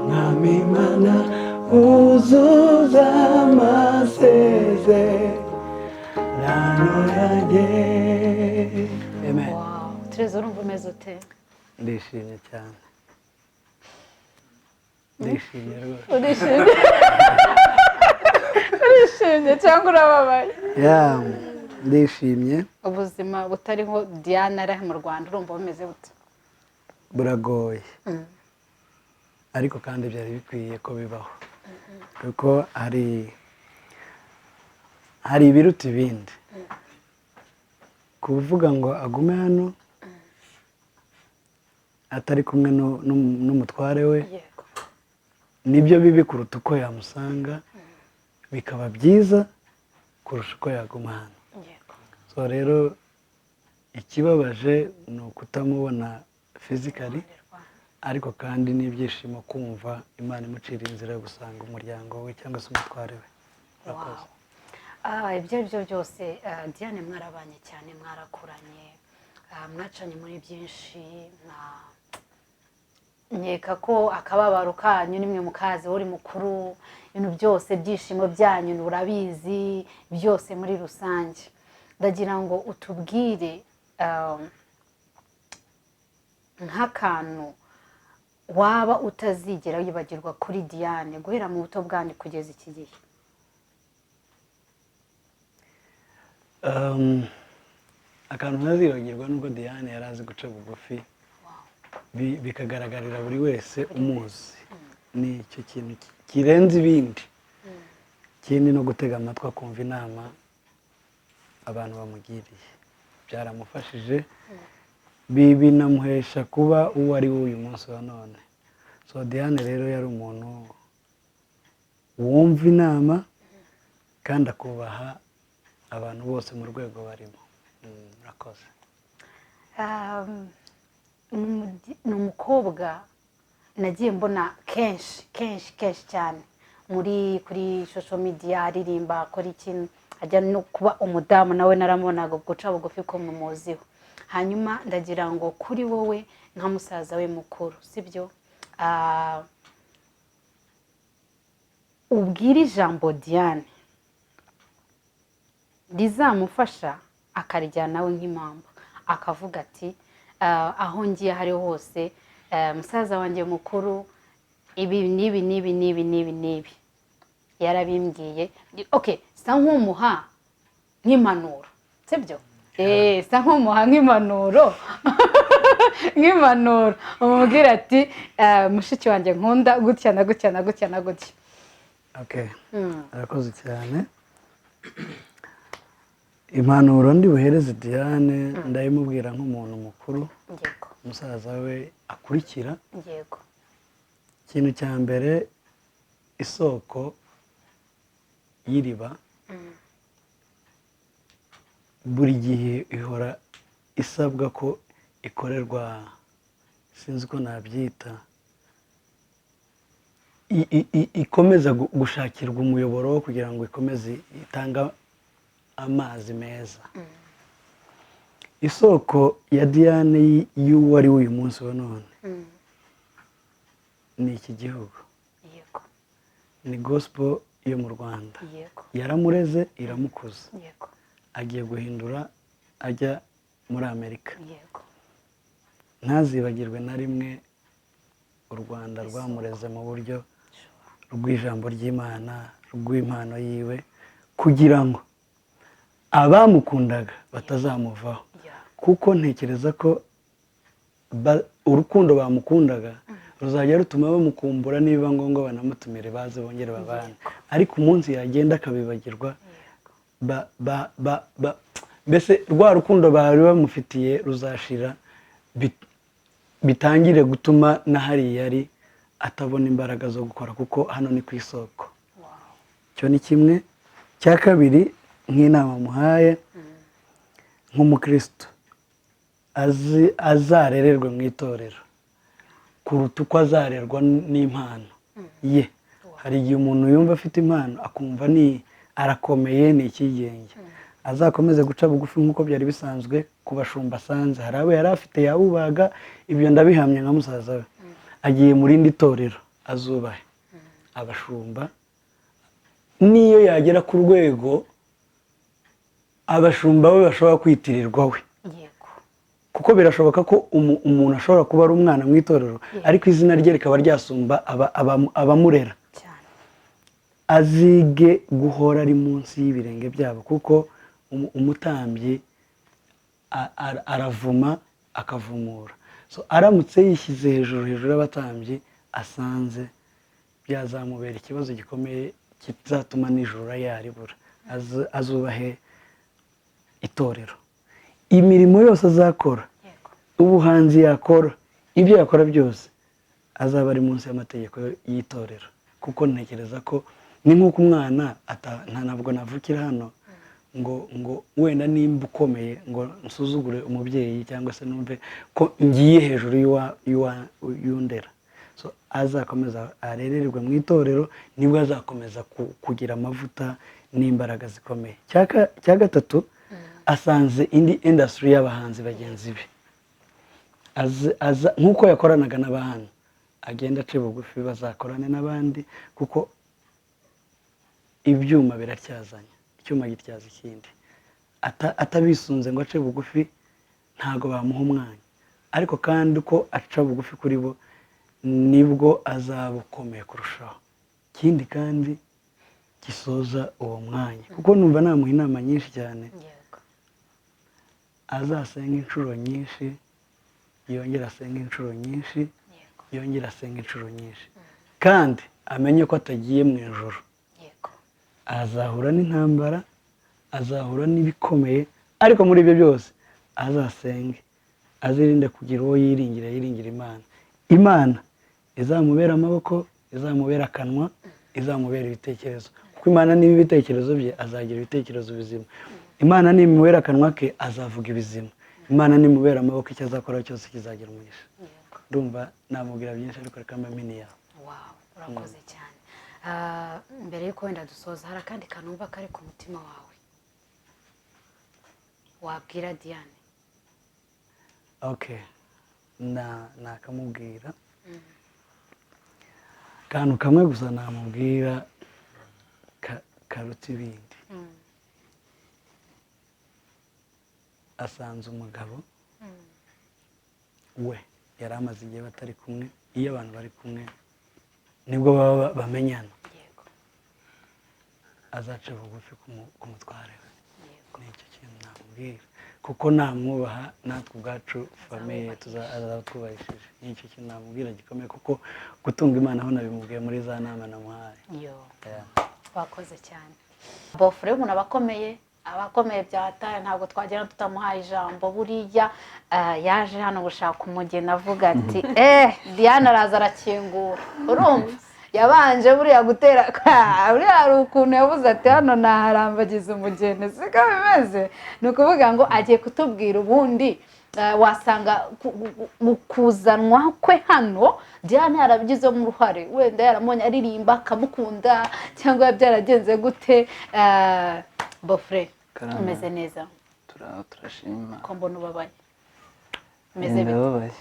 Mwami Imana, wuzuza amasezerano yanjye. Amen. Wow, Trezor urumva umeze ute? Ndishimye cyane, ndishimye rwose. Urishimye? Urishimye cyangwa urababaye? Yeah, ndishimye. Ubuzima butariho Diane ari mu Rwanda urumva bumeze bute? Buragoye, ariko kandi byari bikwiye ko bibaho, kuko hari ibiruta ibindi. Kuvuga ngo agume hano atari kumwe n'umutware we nibyo bibi kuruta uko yamusanga, bikaba byiza kurusha uko yaguma hano. So rero ikibabaje ni ukutamubona physically, ariko kandi n'ibyishimo kumva Imana imucira inzira yo gusanga umuryango we cyangwa se umutware we. Ibyo ari byo byose, Diane mwarabanye cyane, mwarakuranye, mwacanye muri byinshi, nkeka ko akababaro kanyu nimwe mukazi uri mukuru, ibintu byose byishimo byanyu urabizi byose muri rusange. Ndagira ngo utubwire nk'akantu waba utazigera wibagirwa kuri Diane guhera mu buto bwanyu kugeza iki gihe. Akantu ntazibagirwa nubwo Diane yari azi guca bugufi, bikagaragarira buri wese umuzi, ni icyo kintu kirenze ibindi. Ikindi no gutega amatwi akumva inama abantu bamugiriye, byaramufashije, binamuhesha kuba uwo ari we uyu munsi wa none. So Diane rero yari umuntu wumva inama kandi akubaha abantu bose mu rwego barimo. Murakoze. Ni umukobwa nagiye mbona kenshi kenshi kenshi cyane muri kuri social media aririmba, akora ikintu, ajya no kuba umudamu nawe naramubonaga guca bugufi ko mumuziho. Hanyuma ndagira ngo kuri wowe nka musaza we mukuru, sibyo, ubwire ijambo Diane rizamufasha akarijyana nawe nk'impamvu, akavuga ati aho ngiye aho ariho hose, musaza wanjye mukuru ibi n'ibi n'ibi n'ibi n'ibi n'ibi yarabimbwiye. Okay, sa nk'umuha nk'impanuro, sibyo? Sa nk'umuha nk'impanuro nk'impanuro, umubwira ati mushiki wanjye nkunda gutya na gutya na gutya na gutya. Okay, arakoze cyane. Impanuro ndi buhereze Diane ndayimubwira nk'umuntu mukuru, musaza we akurikira. Ikintu cya mbere, isoko y'iriba buri gihe ihora isabwa ko ikorerwa, sinzi uko nabyita, ikomeza gushakirwa umuyoboro kugira ngo ikomeze itange amazi meza. Isoko ya Diane y'uwo ari we uyu munsi wa none ni iki gihugu, ni gospel yo mu Rwanda. Yaramureze iramukuza, agiye guhindura ajya muri Amerika. Ntazibagirwe na rimwe u Rwanda rwamureze mu buryo rw'ijambo ry'Imana, rw'impano yiwe, kugira ngo abamukundaga batazamuvaho. Kuko ntekereza ko urukundo bamukundaga ruzajya rutuma bamukumbura, niba ngombwa banamutumire baze bongere babane. Ariko umunsi yagenda akabibagirwa, mbese rwa rukundo bari bamufitiye ruzashira, bitangire gutuma na hariya ari atabona imbaraga zo gukora, kuko hano ni ku isoko. Icyo ni kimwe. Cya kabiri, nk'inama muhaye nk'umukristo, azarererwe mu itorero kuruta uko azarerwa n'impano ye. Hari igihe umuntu yumva afite impano akumva ni arakomeye, ni ikigenge. Azakomeze guca bugufi nk'uko byari bisanzwe ku bashumba asanze. Hari abo yari afite yabubaga, ibyo ndabihamya nka musaza we. Agiye mu rindi torero, azubahe abashumba. Niyo yagera ku rwego abashumba be bashobora kwitirirwa we, kuko birashoboka ko umuntu ashobora kuba ari umwana mu itorero ariko izina rye rikaba ryasumba abamurera. Azige guhora ari munsi y'ibirenge byabo, kuko umutambyi aravuma akavumura. So aramutse yishyize hejuru hejuru y'abatambyi asanze, byazamubera ikibazo gikomeye kizatuma nijoro yaribura. Azubahe itorero, imirimo yose azakora, ubuhanzi yakora, ibyo yakora byose azaba ari munsi y'amategeko y'itorero. Kuko ntekereza ko ni nk'uko umwana ntabwo navukira hano ngo wenda nimba ukomeye ngo nsuzugure umubyeyi cyangwa se numve ko ngiye hejuru y'undera. So azakomeza arererwe mu itorero, nibwo azakomeza kugira amavuta n'imbaraga zikomeye. Cya gatatu, asanze indi industry y'abahanzi bagenzi be, nk'uko yakoranaga n'abahano, agenda ace bugufi bazakorane n'abandi, kuko ibyuma biratyazanya, icyuma gityaza ikindi. Atabisunze ngo ace bugufi ntabwo bamuha umwanya, ariko kandi uko aca bugufi kuri bo nibwo azaba ukomeye kurushaho. Ikindi kandi gisoza uwo mwanya, kuko numva namuha inama nyinshi cyane, azasenga inshuro nyinshi, yongera asenga inshuro nyinshi, yongera asenga inshuro nyinshi, kandi amenye ko atagiye mu ijoro. Azahura n'intambara, azahura n'ibikomeye, ariko muri ibyo byose azasenge, azirinde kugira uwo yiringira, yiringira Imana. Imana Izamubera amaboko, izamubera akanwa, izamubera ibitekerezo. Kuko Imana niba ibitekerezo bye, azagira ibitekerezo bizima. Imana nimubera akanwa ke, azavuga ibizima. Imana nimubera amaboko, icyo azakora cyose kizagira umugisha. Ndumva namubwira byinshi, ariko reka mbe mini yawe. Wow, urakoze cyane. Mbere yuko wenda dusoza, hari akandi kantu wumva kari ku mutima wawe wabwira Diane? Okay, na nakamubwira akantu kamwe gusa namubwira karuta ibindi. Asanze umugabo we yari amaze igihe batari kumwe. Iyo abantu bari kumwe nibwo baba bamenyana. Azaca bugufi ku mutware we. Nicyo kintu namubwira, kuko namwubaha natwe ubwacu famille azatwubahishije. Nicyo kintu namubwira gikomeye, kuko gutunga Imana aho nabimubwiye muri za nama namuhaye. Wakoze cyane. Bofure umuntu abakomeye byataye, ntabwo twagera tutamuhaye ijambo. Buriya yaje hano gushaka umugeni avuga ati Diane araza arakingura. Urumva yabanje buriya gutera, buriya hari ukuntu yavuze ati hano naharambagiza umugeni, siko bimeze. Ni ukuvuga ngo agiye kutubwira ubundi wasanga mu kuzanwa kwe hano Diane yarabigizemo uruhare, wenda yaramubonye aririmba akamukunda, cyangwa byaragenze gute. Bofre, umeze neza? Turashima. Ko mbona ubabaye? Umeze bite? Ndababaye.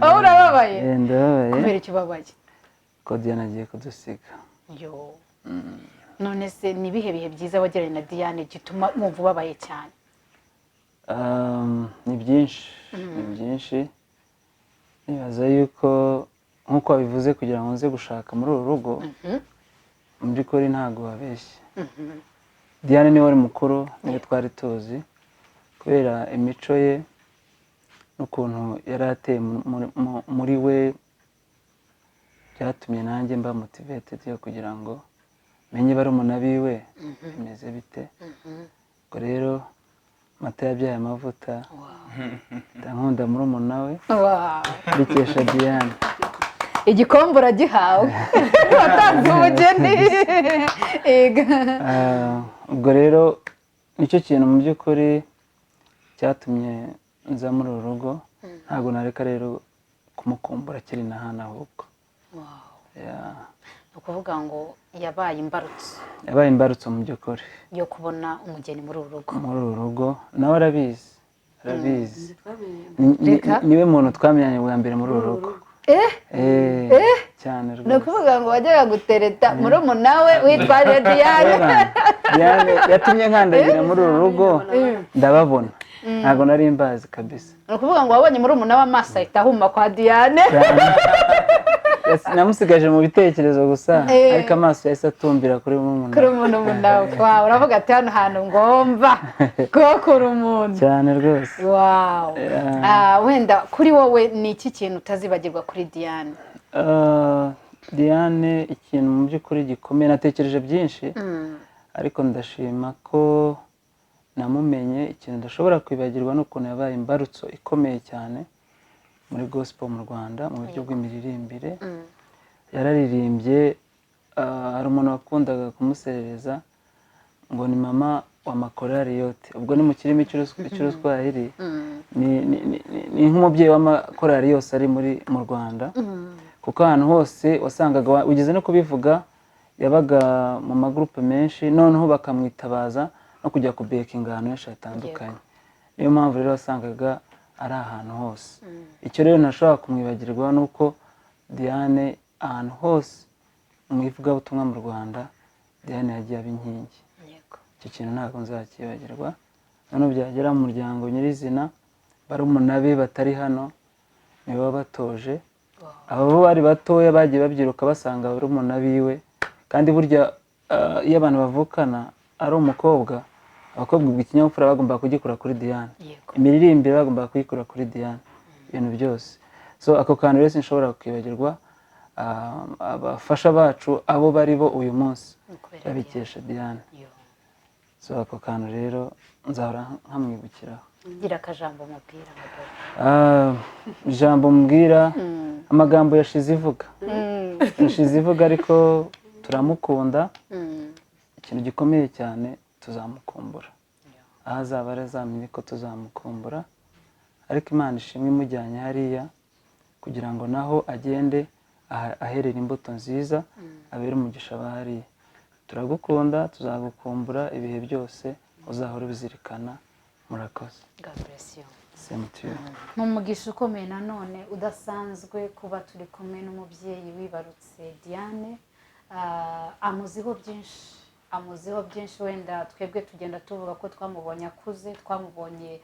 Wowe urababaye? Ndababaye. Kubera icyo ubabaye? Ko Diane agiye kudusiga. Yo. None se ni ibihe bihe byiza wagiranye na Diane gituma wumva ubabaye cyane? Ni byinshi, ni byinshi. Nibaza yuko nk'uko wabivuze kugira ngo nze gushaka muri uru rugo, mu by'ukuri ntabwo wabeshye. Diane niwe wari mukuru, niwe twari tuzi kubera imico ye n'ukuntu yari ateye muri we, byatumye nanjye mba motivated yo kugira ngo menye barumuna biwe bimeze bite. Ubwo rero mata yabyaye amavuta, ndankunda murumuna we bikesha Diane. Igikombe uragihawe, watanze umugeni. Ubwo rero nicyo kintu mu by'ukuri cyatumye nza muri uru rugo. Ntabwo nareka rero kumukumbura akiri na hano ahubwo. Ni ukuvuga ngo yabaye imbarutso. Yabaye imbarutso mu by'ukuri yo kubona umugeni muri uru rugo. Muri uru rugo nawe arabizi, arabizi. Niwe muntu twamenyanye bwa mbere muri uru rugo. Cyane rwose. Ni ukuvuga ngo wajyaga gutereta murumuna we witwaje Diane. Diane yatumye nkandagira muri uru rugo ndababona, ntabwo nari mbazi kabisa. Ni ukuvuga ngo wabonye murumuna we amaso ahita ahuma kwa Diane. Namusigaje mu bitekerezo gusa, ariko amaso yahise atumbira kuri murumuna. Kuri murumuna we. Uravuga ati hano hantu ngomba kuhakura umuntu. Cyane rwose. Wenda kuri wowe ni iki kintu utazibagirwa kuri Diane? Diane ikintu mu by'ukuri gikomeye, natekereje byinshi, ariko ndashima ko namumenye. Ikintu ndashobora kwibagirwa n'ukuntu yabaye imbarutso ikomeye cyane muri gospel mu Rwanda mu buryo bw'imiririmbire. Yararirimbye, hari umuntu wakundaga kumuserereza ngo ni mama wa makorari yote. Ubwo ni mu kirimi cy'uruswahili, ni nk'umubyeyi w'amakorari yose ari mu Rwanda, kuko ahantu hose wasangaga ugeze no kubivuga yabaga mu magurupe menshi, noneho bakamwitabaza no kujya kubekinga ahantu henshi hatandukanye. Niyo mpamvu rero wasangaga ari ahantu hose. Icyo rero ntashobora kumwibagirwa ni uko Diane ahantu hose mu ivugabutumwa mu Rwanda, Diane yagiye aba inkingi. Icyo kintu ntabwo nzakibagirwa. Noneho byagera mu muryango nyirizina, barumuna be batari hano nibo batoje. Abo bari batoya bagiye babyiruka basanga barumuna biwe, kandi burya iyo abantu bavukana ari umukobwa, abakobwa ubwo ikinyabupfura bagomba kugikura kuri Diane, imiririmbire bagomba kuyikura kuri Diane, ibintu byose. So ako kantu rero sinshobora kwibagirwa. Abafasha bacu abo bari bo uyu munsi babikesha Diane. So ako kantu rero nzahora nkamwibukiraho. Gira akajambo mubwira. Ijambo mubwira, Amagambo yashize ivuga, yashize ivuga, ariko turamukunda. Ikintu gikomeye cyane, tuzamukumbura. Aho azaba ari azamenye ko tuzamukumbura, ariko Imana ishimwe imujyanye hariya kugira ngo naho agende aherere imbuto nziza, abere umugisha abahariya. Turagukunda, tuzagukumbura ibihe byose, uzahora ubizirikana. Murakoze. God bless you. Same to you. Ni umugisha ukomeye nanone udasanzwe kuba turi kumwe n'umubyeyi wibarutse Diane. Amuziho byinshi, amuziho byinshi. Wenda twebwe tugenda tuvuga ko twamubonye akuze, twamubonye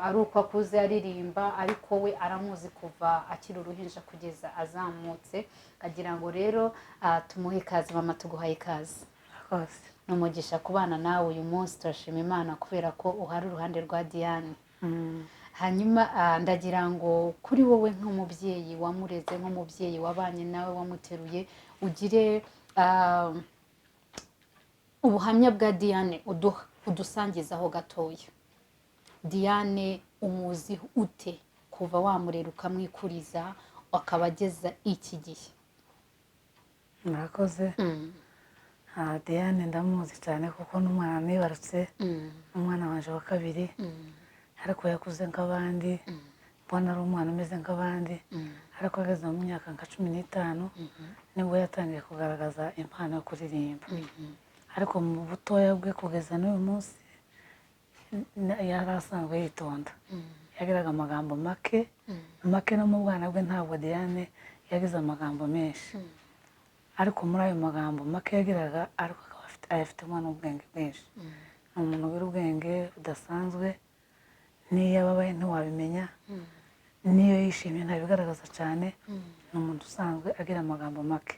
ari uko akuze aririmba, ariko we aramuzi kuva akiri uruhinja kugeza azamutse. Agira ngo rero tumuhe ikaze. Mama, tuguhaye ikaze. Rwose. Ni umugisha kubana nawe uyu munsi. Turashima Imana kubera ko uhari uruhande rwa Diane. Hanyuma ndagira ngo kuri wowe nk'umubyeyi wamureze, nk'umubyeyi wabanye nawe, wamuteruye, ugire ubuhamya bwa Diane uduha, udusangizaho gatoya. Diane umuzi ute kuva wamurera ukamwikuriza akaba ageza iki gihe? Murakoze. Diane ndamuzi cyane kuko n'umwana nibarutse, n'umwana wanje wa kabiri, ariko yakuze nk'abandi, mbona ari umwana umeze nk'abandi, ariko ageze mu myaka nka 15 nibwo yatangiye kugaragaza impano yo kuririmba. Ariko mu butoya bwe kugeza n'uyu munsi yari asanzwe yitonda, yagiraga amagambo make make. No mu bwana bwe ntabwo Diane yagize amagambo menshi, ariko muri ayo magambo make yagiraga, ariko akaba ayafitemo n'ubwenge bwinshi. Ni umuntu ugira ubwenge budasanzwe, n'iyo ababaye ntiwabimenya, n'iyo yishimye ntabigaragaza cyane. Ni umuntu usanzwe agira amagambo make.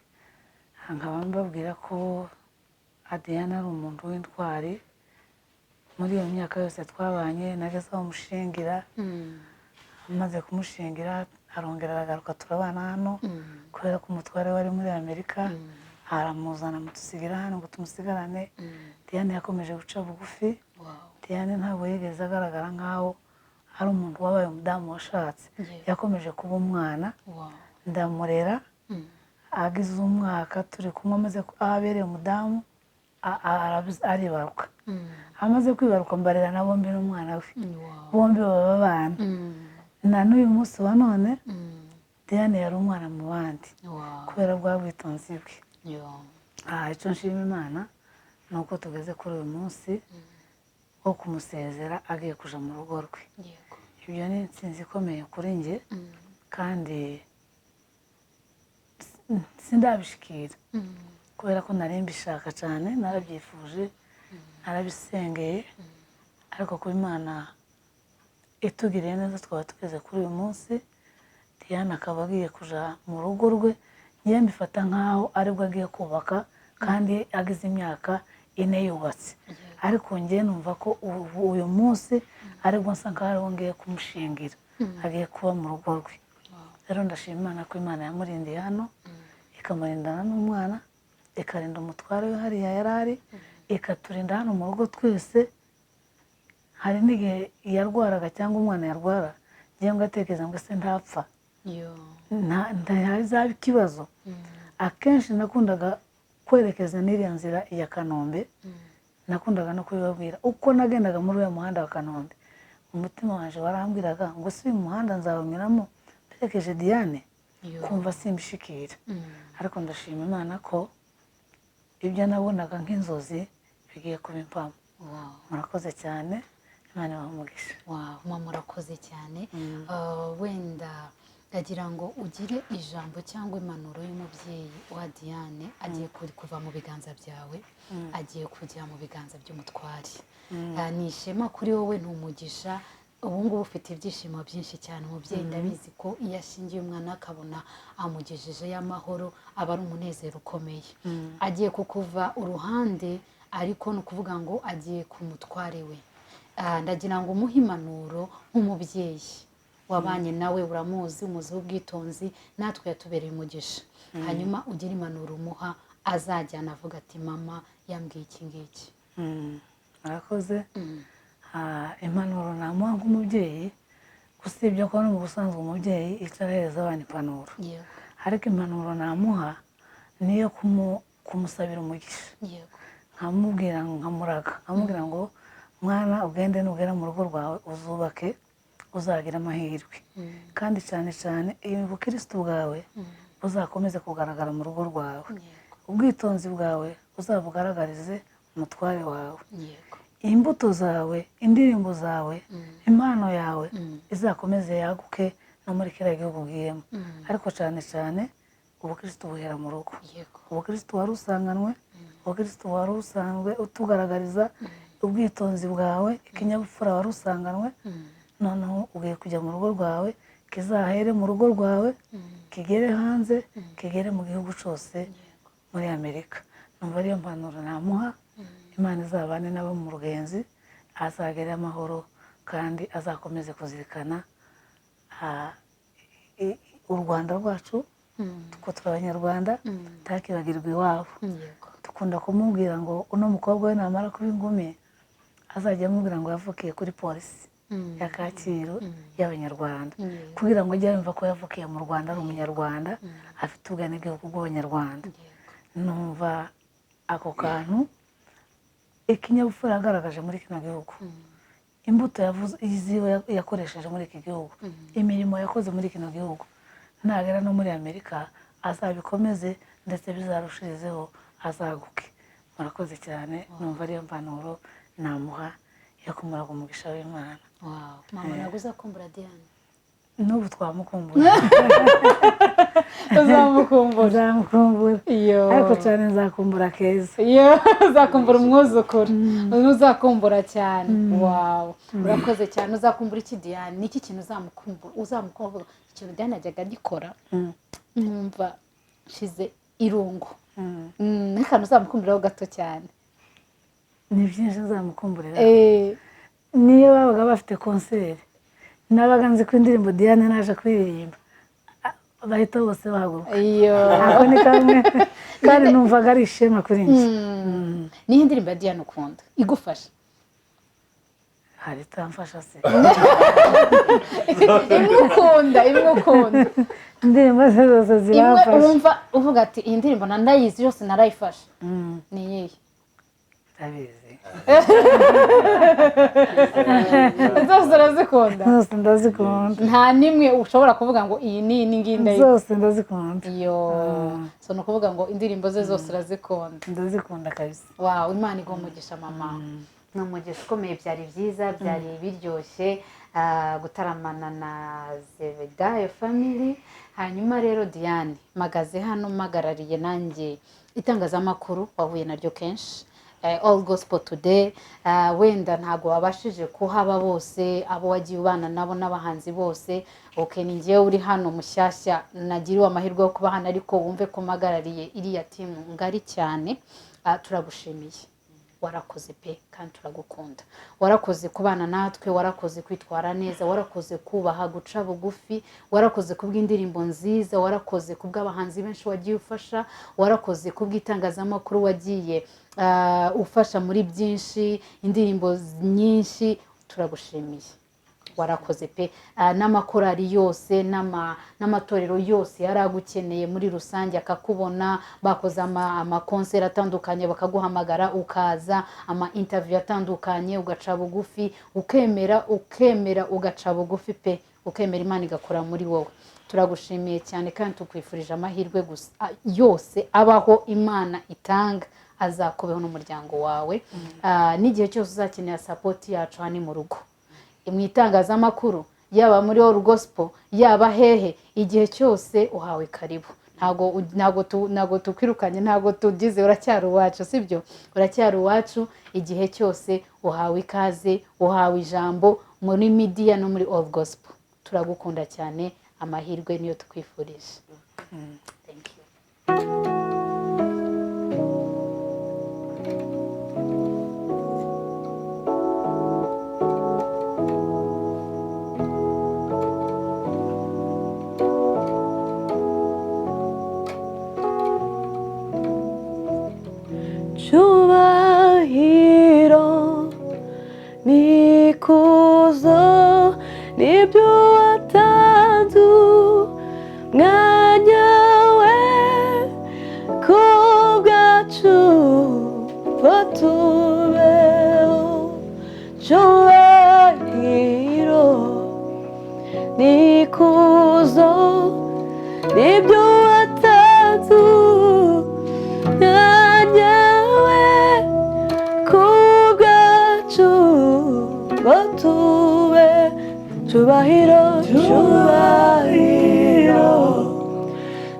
Aha nkaba mbabwira ko Diane ari umuntu w'intwari. Muri iyo myaka yose twabanye, nageze aho mushingira, amaze kumushingira arongera aragaruka, turabana hano kubera ko umutware wari muri Amerika, aramuzana amudusigira hano ngo tumusigarane. Diane yakomeje guca bugufi. Diane ntabwo yigeze agaragara nk'aho ari umuntu wabaye umudamu washatse, yakomeje kuba umwana. Ndamurera, agize umwaka turi kumwe, amaze aho abereye umudamu aribaruka. Amaze kwibaruka mbarera na bombi n'umwana we, bombi baba abana. Na n'uyu munsi wa none Diane yari umwana mu bandi kubera bwa bwitonzi bwe. Icyo nshima Imana ni uko tugeze kuri uyu munsi wo kumusezera agiye kuja mu rugo rwe. Ibyo ni intsinzi ikomeye kuri njye, kandi sindabishikira kubera ko nari mbishaka cyane, narabyifuje, narabisengeye, ariko kuba Imana itugiriye neza twaba tugeze kuri uyu munsi, Diane akaba agiye kuja mu rugo rwe. Njye mbifata nk'aho aribwo agiye kubaka kandi agize imyaka 4 yubatse, ariko njye numva ko ubu uyu munsi aribwo nsa nkaho ariho ngiye kumushingira, agiye kuba mu rugo rwe. Rero ndashima Imana ko Imana yamurindiye hano, ikamurindana n'umwana, ikarinda umutware we hariya yari ari, ikaturinda hano mu rugo twese. Hari n'igihe yarwaraga cyangwa umwana yarwara, ngiye ngatekereza ngo ese ntapfa, ntazaba ikibazo. Akenshi nakundaga kwerekeza n'iriya nzira ya Kanombe, nakundaga no kubibabwira uko nagendaga muri uriya muhanda wa Kanombe, umutima wanjye warambwiraga ngo si uyu muhanda nzawunyuramo mperekeje Diane, kumva simbishikira. Ariko ndashima Imana ko ibyo nabonaga nk'inzozi bigiye kuba impamo. Murakoze cyane, Imana ibahe umugisha. Mama murakoze cyane. Wenda ndagira ngo ugire ijambo cyangwa impanuro y'umubyeyi wa Diane agiye kuva mu biganza byawe, agiye kujya mu biganza by'umutware. Ni ishema kuri wowe, ni umugisha. Ubu ngubu ufite ibyishimo byinshi cyane. Umubyeyi ndabizi ko iyo ashingiye umwana akabona amugejejeyo amahoro, aba ari umunezero ukomeye. Agiye kukuva uruhande, ariko ni ukuvuga ngo agiye ku mutware we. Ndagira ngo umuhe impanuro nk'umubyeyi wabanye nawe, uramuzi, umuzi w'ubwitonzi, natwe yatubereye umugisha. Hanyuma ugire impanuro umuha azajyana avuga ati mama yambwiye iki ngiki. Murakoze. Impanuro namuha nk'umubyeyi Usibye ko no mu busanzwe umubyeyi yicara ahereza abana impanuro, ariko impanuro namuha niyo kumusabira umugisha, nkamubwira nkamuraga, nkamubwira ngo mwana ugende nugera mu rugo rwawe uzubake, uzagira amahirwe, kandi cyane cyane iyo ubukristo bwawe buzakomeze kugaragara mu rugo rwawe, ubwitonzi bwawe uzabugaragarize umutware wawe, imbuto zawe, indirimbo zawe, impano yawe izakomeze yaguke no muri kiriya gihugu ugiyemo. Ariko cyane cyane ubukristo buhera mu rugo. Ubukristo wari usanganwe, ubukristo wari usanzwe utugaragariza ubwitonzi bwawe, ikinyabupfura wari usanganwe, noneho ugiye kujya mu rugo rwawe, kizahere mu rugo rwawe, kigere hanze, kigere mu gihugu cyose muri Amerika. Numva ariyo mpanuro namuha. Imana izabane nabo mu rugenzi, azagere amahoro kandi azakomeze kuzirikana u Rwanda rwacu, kuko turi Abanyarwanda, ntakibagirwa iwabo. Dukunda kumubwira ngo uno mukobwa we namara kuba ingumi azajya amubwira ngo yavukiye kuri polisi ya Kacyiru y'Abanyarwanda, kugira ngo ajye yumva ko yavukiye mu Rwanda, ari Umunyarwanda, afite ubwenegihugu bw'Abanyarwanda. Numva ako kantu ikinyabupfura yagaragaje muri kino gihugu, imbuto ziwe yakoresheje muri iki gihugu, imirimo yakoze muri kino gihugu, nagera no muri Amerika azabikomeze, ndetse bizarushirizeho, azaguke. Murakoze cyane. Numva ariyo mpanuro namuha yo kumuraga umugisha w'Imana. Mama ntabwo uzakumbura Diane? N'ubu twamukumbura. Uzamukumbura? Nzamukumbura, ariko cyane nzakumbura Keza. Iyo uzakumbura umwuzukuru, uzakumbura cyane. Wawu, urakoze cyane. Uzakumbura iki Diane? Ni iki kintu uzamukumbura? Uzamukumbura ikintu Diane yajyaga agikora nkumva nshize irungu, n'akantu uzamukumburaho gato cyane. Ni byinshi nzamukumburira. Niyo babaga bafite konseri, nabaga nzi ko indirimbo Diane naje kuririmba bahita bose bahaguruka. Ako ni kamwe kandi numvaga ari ishema kuri njye. Niyo indirimbo ya Diane ukunda igufasha? Hari itamfasha se? Imwe ukunda, imwe ukunda. Indirimbo ze zose ziramfasha. Imwe wumva uvuga ati iyi ndirimbo ndayizi yose narayifashe, ni iyihe? Ndabizi. Zose urazikunda? Zose ndazikunda. Nta n'imwe ushobora kuvuga ngo iyi ni iyi ngiyi ndayikunda? Zose ndazikunda. Iyo so ni ukuvuga ngo indirimbo ze zose urazikunda? Ndazikunda kabisa. Wawu, Imana iguha umugisha mama. Ni umugisha ukomeye. Byari byiza, byari biryoshye gutaramana na Zebedayo family. Hanyuma rero Diane, mpagaze hano mpagarariye nanjye itangazamakuru wahuye naryo kenshi, All Gospel Today. Wenda ntabwo wabashije kuhaba bose abo wagiye ubana nabo n'abahanzi bose. Okay, ni njyewe uri hano mushyashya, nagiriwe amahirwe yo kuba hano, ariko wumve ko mpagarariye iriya timu ngari cyane. Turagushimiye, warakoze pe, kandi turagukunda. Warakoze kubana natwe, warakoze kwitwara neza, warakoze kubaha, guca bugufi, warakoze kubw'indirimbo nziza, warakoze kubw'abahanzi benshi wagiye ufasha, warakoze kubw'itangazamakuru wagiye ufasha muri byinshi, indirimbo nyinshi. Turagushimiye, warakoze pe. N'amakorari yose n'amatorero yose yaragukeneye muri rusange akakubona, bakoze amakonseri atandukanye bakaguhamagara ukaza, ama interview atandukanye ugaca bugufi, ukemera ukemera ugaca bugufi pe, ukemera Imana igakora muri wowe. Turagushimiye cyane kandi tukwifurije amahirwe gusa yose abaho Imana itanga, azakubeho n'umuryango wawe. N'igihe cyose uzakenera support yacu hano mu rugo, mu itangazamakuru, yaba muri All Gospel, yaba hehe, igihe cyose uhawe karibu. Ntago tukwirukanye, ntago tugize, uracyari uwacu, sibyo? Uracyari uwacu igihe cyose, uhawe ikaze, uhawe ijambo muri media no muri All Gospel. Turagukunda cyane, amahirwe niyo tukwifurije. Thank you. Cyubahiro nikuzo nibyo Nibyo watanze umwanya we ku bwacu ngo tube. Cyubahiro, cyubahiro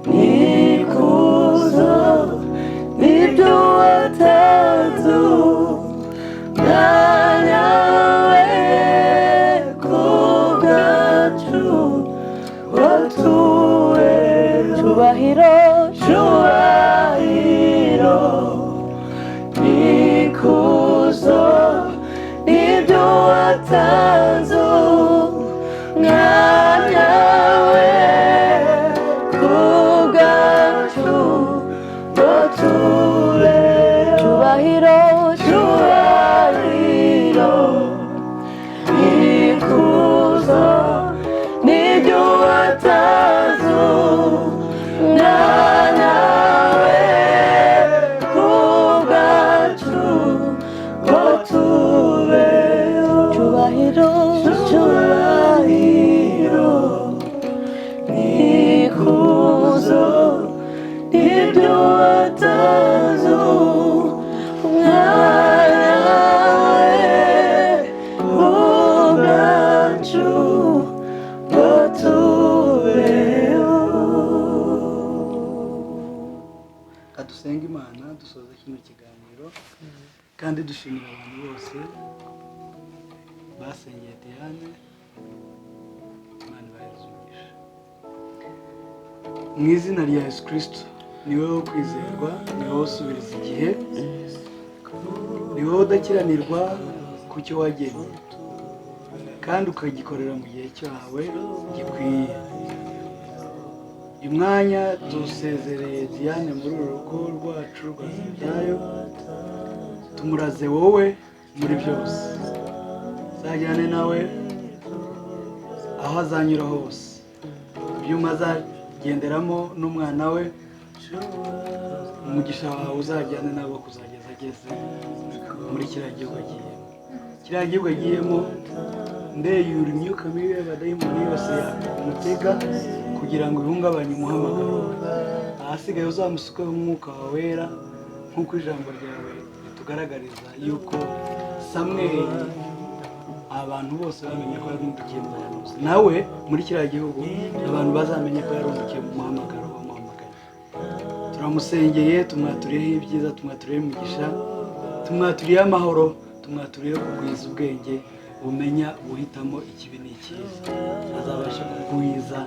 n'ikuzo, nibyo watanze umwanya we ku bwacu ngo tube. Cyubahiro, cyubahiro n'ikuzo, nibyo watanze umwanya we ku bwacu ngo tube. Cyubahiro, cyubahiro n'ikuzo, nibyo watanze umwanya we ku bwacu ngo tube. Cyubahiro, cyubahiro n'ikuzo, nibyo watanze umwanya we ku bwacu ngo tubeho. Reka dusenge Imana dusoza kino kiganiro, kandi dushimira abantu bose basengeye Diane. Imana ibahereze umugisha mu izina rya Yesu Kristo. Ni wowe wo kwizerwa, ni wowe usubiriza igihe, ni wowe udakiranirwa ku cyo wagennye kandi ukagikorera mu gihe cyawe gikwiye. Uyu mwanya dusezereye Diane muri uru rugo rwacu rwa Zebyayo, tumuraze wowe muri byose. Uzajyane nawe aho azanyura hose, ibyuma azagenderamo n'umwana we, umugisha wawe uzajyane nabo kuzageza ageze muri kiriya gihugu agiyemo. Kiriya gihugu agiyemo, ndeyura imyuka mibi y'abadayimoni yose yamutega kugira ngo ihungabanye umuhamagaro we. Ahasigaye uzamusukeho umwuka wawe wera, nk'uko ijambo ryawe ritugaragariza yuko Samweli abantu bose bamenye ko yarundukiye mu buhanuzi, nawe muri kiriya gihugu abantu bazamenye ko yarundukiye mu muhamagaro wamuhamagaye. Turamusengeye, tumwaturiyeho ibyiza, tumwaturiyeho imigisha, tumwaturiyeho amahoro, tumwaturiyeho kugwiza ubwenge bumenya guhitamo ikibi n'icyiza, azabasha kugwiza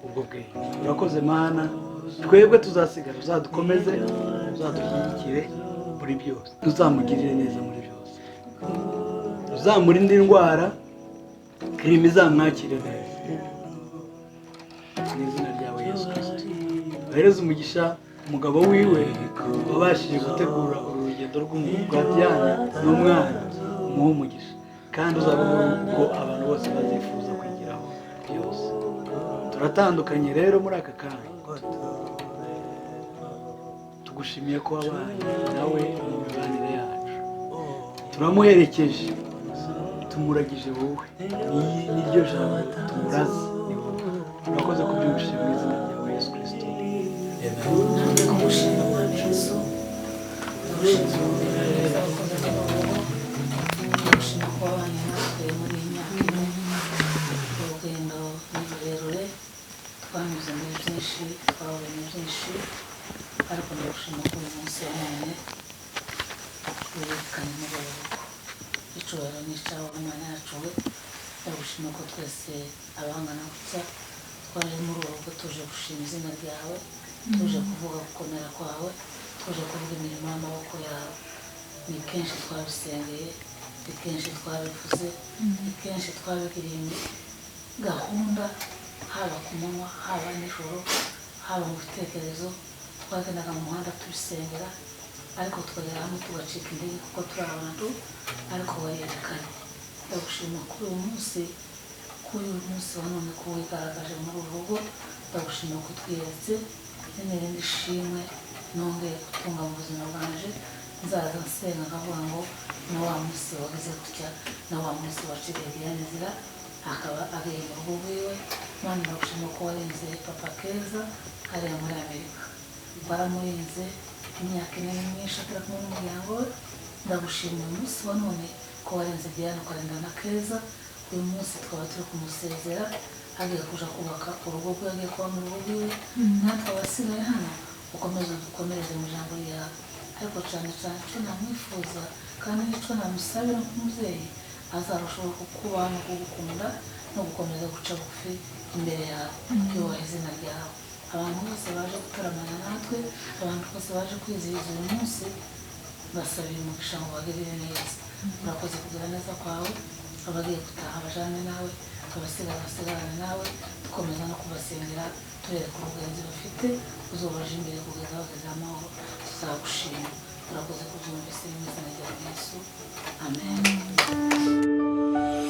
ubwo bwenge. Urakoze Mana, twebwe tuzasigara, uzadukomeze, uzadushyigikire muri byose, uzamugirire neza muri byose, uzamurinde indwara, kirimi izamwakire neza mu izina ryawe Yesu Kristo. Ohereze umugisha umugabo wiwe wabashije gutegura uru rugendo rwa Diane n'umwana, umuhe umugisha kandi uzabeho urugo abantu bose bazifuza kwigiraho byose. Turatandukanye rero muri aka kanya, tugushimiye ko wabaye nawe mu mibanire yacu, turamuherekeje, tumuragije wowe, niryo jambo tumuraze ni wowe. Urakoze kubyumvishije mu izina ryawe Yesu Kristo. Ndagushima Mwami Yesu, ndagushima neza wakoze amaboko, ndagushima ko wabanye natwe muri iyi myaka ine. Urugendo ni rurerure, twanyuze muri byinshi, twahuye na byinshi, ariko ndagushima ko uyu munsi wa none werekanye muri uru rugo. Icyubahiro ni icyawe Imana yacu we. Ndagushima ko twese abangana gutya twaje muri uru rugo tuje gushima izina ryawe, tuje kuvuga gukomera kwawe, tuje kuvuga imirimo y'amaboko yawe. Ni kenshi twabisengeye, ni kenshi twabivuze, ni kenshi twabigiriye gahunda, haba ku manywa, haba nijoro, haba mu bitekerezo. Twagendaga mu muhanda tubisengera, ariko tukagera hamwe tugacika intege kuko turi abantu, ariko warerekanye. Ndagushima kuri uyu munsi, kuri uyu munsi wa none ko wigaragaje muri uru rugo. Ndagushima ko twiyeretse n'irindi shimwe nongeye gutunga mu buzima bwanje. Nzaza nsenga nkavuga ngo na wa munsi wagize gutya, na wa munsi waciriye Diane inzira, akaba agiye mu rugo rwiwe. Mana, ndagushima ko warinze papa Keza hariya muri Amerika, waramurinze imyaka 4 myinshi atari kumwe n'umuryango we. Ndagushima uyu munsi wa none ko warinze Diane ukarinda na Keza. Uyu munsi twaba turi kumusezera, agiye kuja kubaka urugo rwe, agiye kuba mu rugo rwiwe. Natwe abasigaye hano ukomeze udukomereze mu ijambo ryawe, ariko cyane cyane icyo namwifuza kandi n'icyo namusabira nk'umubyeyi, azarushaho kukubaha no kugukunda no gukomeza guca bugufi imbere yawe, yubaha izina ryawe. Abantu bose baje gutaramana natwe, abantu bose baje kwizihiza uyu munsi, basabira umugisha ngo bagirire neza. Urakoze kugira neza kwawe, abagiye gutaha bajane nawe, abasigara basigarane nawe, dukomeza no kubasengera tubereka ubugenzi bafite, uzobaje imbere kugeza bageze amahoro. Amen. Amen.